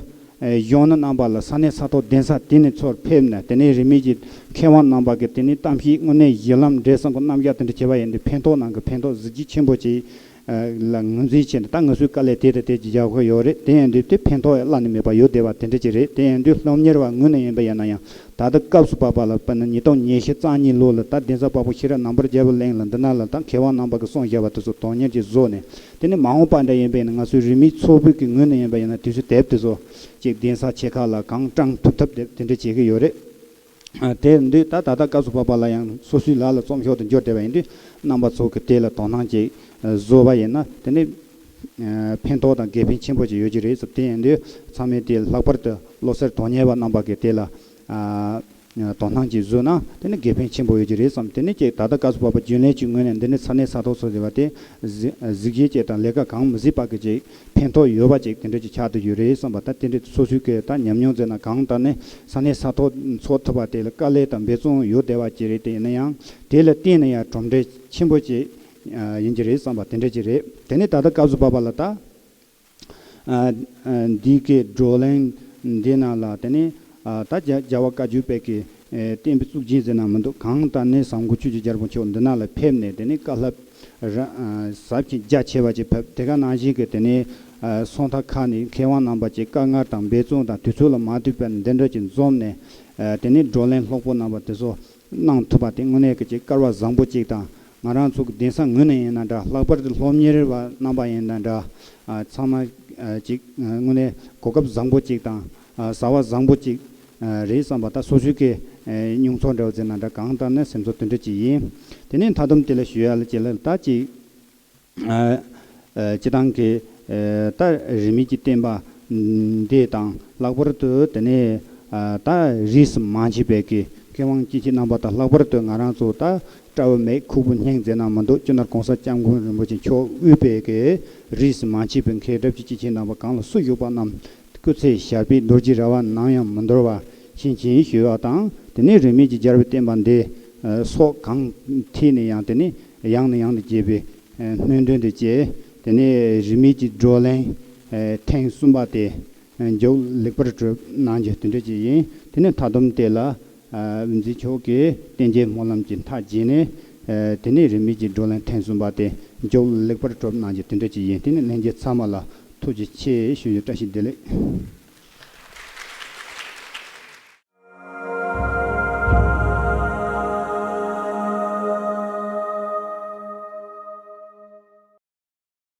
གཞོན་ནུ་རྣམ་པ་ལ་ས་གནས་ས་ཐོག་གདན་ས་དེ་ནས་ཚུར་ཕེབས་ནས། དེ་ནས་རིས་མེད་ཀྱི་མཁས་དབང་རྣམ་པ་གིས་དེ་ནས་གཏམ་བཤད་དངོས་གནས་གཞི་ལམ་འབྲས་བསམ་གྱི་རྣམ་གཞག་དེ་འདྲ་བྱས་པ་ཡིན་དུས། ཕན་ཐོགས་ནང་གི་ཕན་ཐོགས་གཟི་བརྗིད་ཆེན་པོ་ཅིག་ཨ་ལ་ངོས་འཛིན་བྱས་ནས། ད་ང་ཚོའི་དཀའ་ལས་དེ་དང་དེ་ཅིག་རྒྱག་དགོས་ཡོད་རེད། དེ་ཡིན་དུས་དེ་ཕན་ཐོགས་ཡང་བླ་ནས་མེད་པ་ཡོད་བསྡད་པ་དེ་འདྲ་ཅིག་རེད། དེ་ཡིན་དུས་སློབ་གཉེར་བ་ངོས་ནས་ཡིན་པ་ཡིན་ན་ཡང་། ད་ལྟ་སྐབས་སུ་བབས་པ་ལ་དཔེར་ན་ཉིས་སྟོང་ཉི་ཤུ་རྩ་གཉིས་ལོ་ལ་ད་གདན་ས་དཔའ་བོ་ཤེས་རབ་ནང་པར་རྒྱལ་པོ་གླིང་ལ་འདི་ན་ལ་ད་མཁས་དབང་རྣམ་པ་གིས་གསུངས་བཞག་པ་དེ་ཚོ་དོན་གཉེར་ཅིག་བཟོ་ནས། དེ་ནས་མ་འོངས་པ་འདྲ་ཡིན་པས་ན་ང་ཚོའི་རིས་མེད་ཚོགས་པའི་གི་ངོས་ནས་ཡིན་པ་ཡིན་ན། དུས་ཚོད་དེབ་དེ་ཚོ་ཅིག་གདན་ས་ཆེ་ཁག་ལ་གང་བཀྲམ་ཐུབ་ཐབས་དེ་དེ་འདྲ་བྱེད་ཀྱི་ཡོད་རེད། ཨ་དེ་འདུག་ད་ད་ལྟ་སྐབས་སུ་བབས་པ་ལ་ཡང་སོ་སོའི་ལག་ལ་རྩོམ་ཤོག་དེ་འབྱོར་བསྡད་པ་ཡིན་དུས། རྣམ་པ་ཚོ་གིས་དེ་ལ་དོ་སྣང་ཅིག་བཟོ་བ་ཡིན་ན། དེ་ནི་ཨ་ཕན་ཐོགས་དང་དགེ་ཕན་ཆེན་པོ་ཅིག་ཡོད་ཀྱི་རེད་བསམ། དེ་ཡིན་དུས་ཚང་མས་དེ་ལྷག་པར་དུ་བློ་གསར་དོན་གཉེར་བ་རྣམ་པ་གིས་དེ་ལ་ཨ་དོ་སྣང་ཅིག་བཟོས་ན་དེ་ནི་དགེ་ཕན་ཆེན་པོ་ཡོད་ཀྱི་རེད་བསམ། དེ་ནི་ཅིག་ད་ལྟ་སྐབས་སུ་བབས་པ་རྒྱུན་ལས་ཀྱི་ངོས་ནས་འདི་ནི་ས་གནས་ས་ཐོག་སོགས་ཟེར་བ་དེ་གཟི་གཟི་བརྗིད་ཅིག་དང་ལས་ཀ་གང་མི་སྲིད་པ་གི་ཅིག་ཕན་ཐོགས་ཡོད་པ་ཅིག་དེ་འདྲ་ཅིག་ཆགས་བསྡད་ཡོད་རེད་བསམ་པ། ད་དེ་འདྲ་སོ་སོའི་གི་ད་ཉམས་མྱོང་ཟེར་ན་གང་ལྟར་ནི་ས་གནས་ས་ཐོག་འཚོགས་ཐུབ་པ་དེ་ལ་དཀའ་ལས་དང་འབད་བརྩོན་ཡོད་བསྡད་པ་ཅིག་རེད། དེ་ཡིན་ན་ཡང་དེ་ལ་བརྟེན་ནས་ཡང་གྲུབ་འབྲས་ཆེན་པོ་ཅིག་ཡིན་གྱི་རེད་བསམ་པ་དེ་འདྲ་ཅིག་རེད། དེ་ནས་ད་ལྟ་སྐབས་སུ་བབས་པ་ལ་ད་ཨ་ཨ་འདི་གའི་བགྲོ་གླེང་འདི་ནང་ལ་དེ་ནས་ཨ་ད་རྒྱ་རྒྱལ་བ་བཀའ་བརྒྱུད་པའི་གི་ཨེ་བསྟན་པའི་གཙུག་རྒྱན་ཟེར་ན་མི་འདུག་གང་ལྟར་ནི་ཟམ་མགོ་ཆོས་ཀྱི་རྒྱལ་པོ་མཆོག་འདི་ན་ལ་ཕེབས་ནས། དེ་ནས་བཀའ་སློབ་ར་ཨ་ཟབ་ཅིང་རྒྱ་ཆེ་བ་ཅིག་ཕེབས། དེ་ག་ནང་བཞིན་གྱི་དེ་ནས་ཨ་སོ་ཐར་ཁག་ནས་མཁས་དབང་རྣམ་པ་ཅིག་དཀའ་ངལ་དང་འབད་བརྩོན་དང་དུས་ཚོད་ལ་མ་ལྟོས་པར་འདི་འདྲ་ཅིག་འཛོམས་ནས། ཨ་དེ་ནས་བགྲོ་གླེང་ལྷུག་པོ་རྣམ་པ་དེ་ཚོ་གནང་ཐུབ་པ་དེ་དངོས་གནས་ཀྱི་ཅིག་སྐལ་བ་བཟང་པོ་ཅིག་དང་། ང་རང་ཚོ་གི་གདན་ས་ངོས་ནས་ཡིན་ན་འདྲ། ལྷག་པར་དུ་སློབ་གཉེར་བ་རྣམ་པ་ཡིན་ན་འདྲ། ཨ་ཚང་མ་ ཅིག་དངོས་གནས་གོ་སྐབས་བཟང་པོ་ཅིག་དང་། བྱ་བ་བཟང་པོ་ཅིག་རེད་བསམ་པ། ད་སོ་སོའི་གི་མྱོང་ཚོར་འདྲ་བོ་ཟེར་ན་འདྲ། གང་ལྟར་ན་སེམས་ཚོར་དེ་འདྲ་ཅིག་ཡིན། དེ་ནས་མཐའ་སྡོམ་དེ་ལ་ཞུ་ཡ་ལ་ཅིག་ལ་ད་ཅིག་སྤྱི་བཏང་གི་ད་རིས་མེད་ཀྱི་བསྟན་པ་འདི་དང་ལྷག་པར་དུ་དེ་ནས་ད་རིས་སུ་མ་ཆད་པའི་གི་མཁས་དབང་སྐྱེས་ཆེན་རྣམ་པ་དང་། ལྷག་པར་དུ་ང་རང་ཚོ་ད་སྐྲ་བོ་མེད་ཁུག་པོ་སྙིང་ཟེར་ན་མི་འདུག་སྤྱི་ནོར་གོང་ས་སྐྱབས་མགོན་རིན་པོ་ཆེ་མཆོག་དབུས་པའི་གི་རིས་སུ་མ་ཆད་པའི་མཁས་གྲུབ་ཀྱི་སྐྱེས་ཆེན་རྣམ་པ་གང་ལ་སུ་བཞུགས་པ་རྣམས་སྐུ་ཚེ་ཞབས་པད་རྡོ་རྗེའི་ར་བ་ནམ་ཡང་མི་འདོར་བ་བྱིན་ཅིག་ཞུ་བ་དང་། དེ་ནས་རིས་མེད་ཀྱི་རྒྱལ་བའི་བསྟན་པ་འདི་སྲོག་གང་ཐད་ནས་ཡང་དེ་ནས་ཡང་ནས་ཡང་དུ་རྒྱས་པའི་སྨོན་འདུན་དུ་བཅས། དེ་ནས་རིས་མེད་ཀྱི་བགྲོ་གླེང་ཐེངས་གསུམ་པ་དེ་མཇུག་ལེགས་པར་གྲུབ་གནང་རྒྱུ་དེ་འདྲ་ཅིག་ཡིན། དེ་ནས་མཐའ་སྡོམ་དེ་ལ་དབུ་འཛིན་མཆོག་གིས་བསྟན་རྒྱས་སྨོན་ལམ་གྱི་མཐའ་རྒྱས་ནས། དེ་ནས་རིས་མེད་ཀྱི་བགྲོ་གླེང་ཐེངས་གསུམ་པ་དེ་མཇུག་ལེགས་པར་གྲུབ་གནང་རྒྱུ་དེ་འདྲ་ཅིག་ཡིན། དེ་ནས་ལྷན་རྒྱས་ཚང་མ་ལ་ཐུགས་རྗེ་ཆེ་ཞུ་རྒྱུ། བཀྲ་ཤིས་བདེ་ལེགས།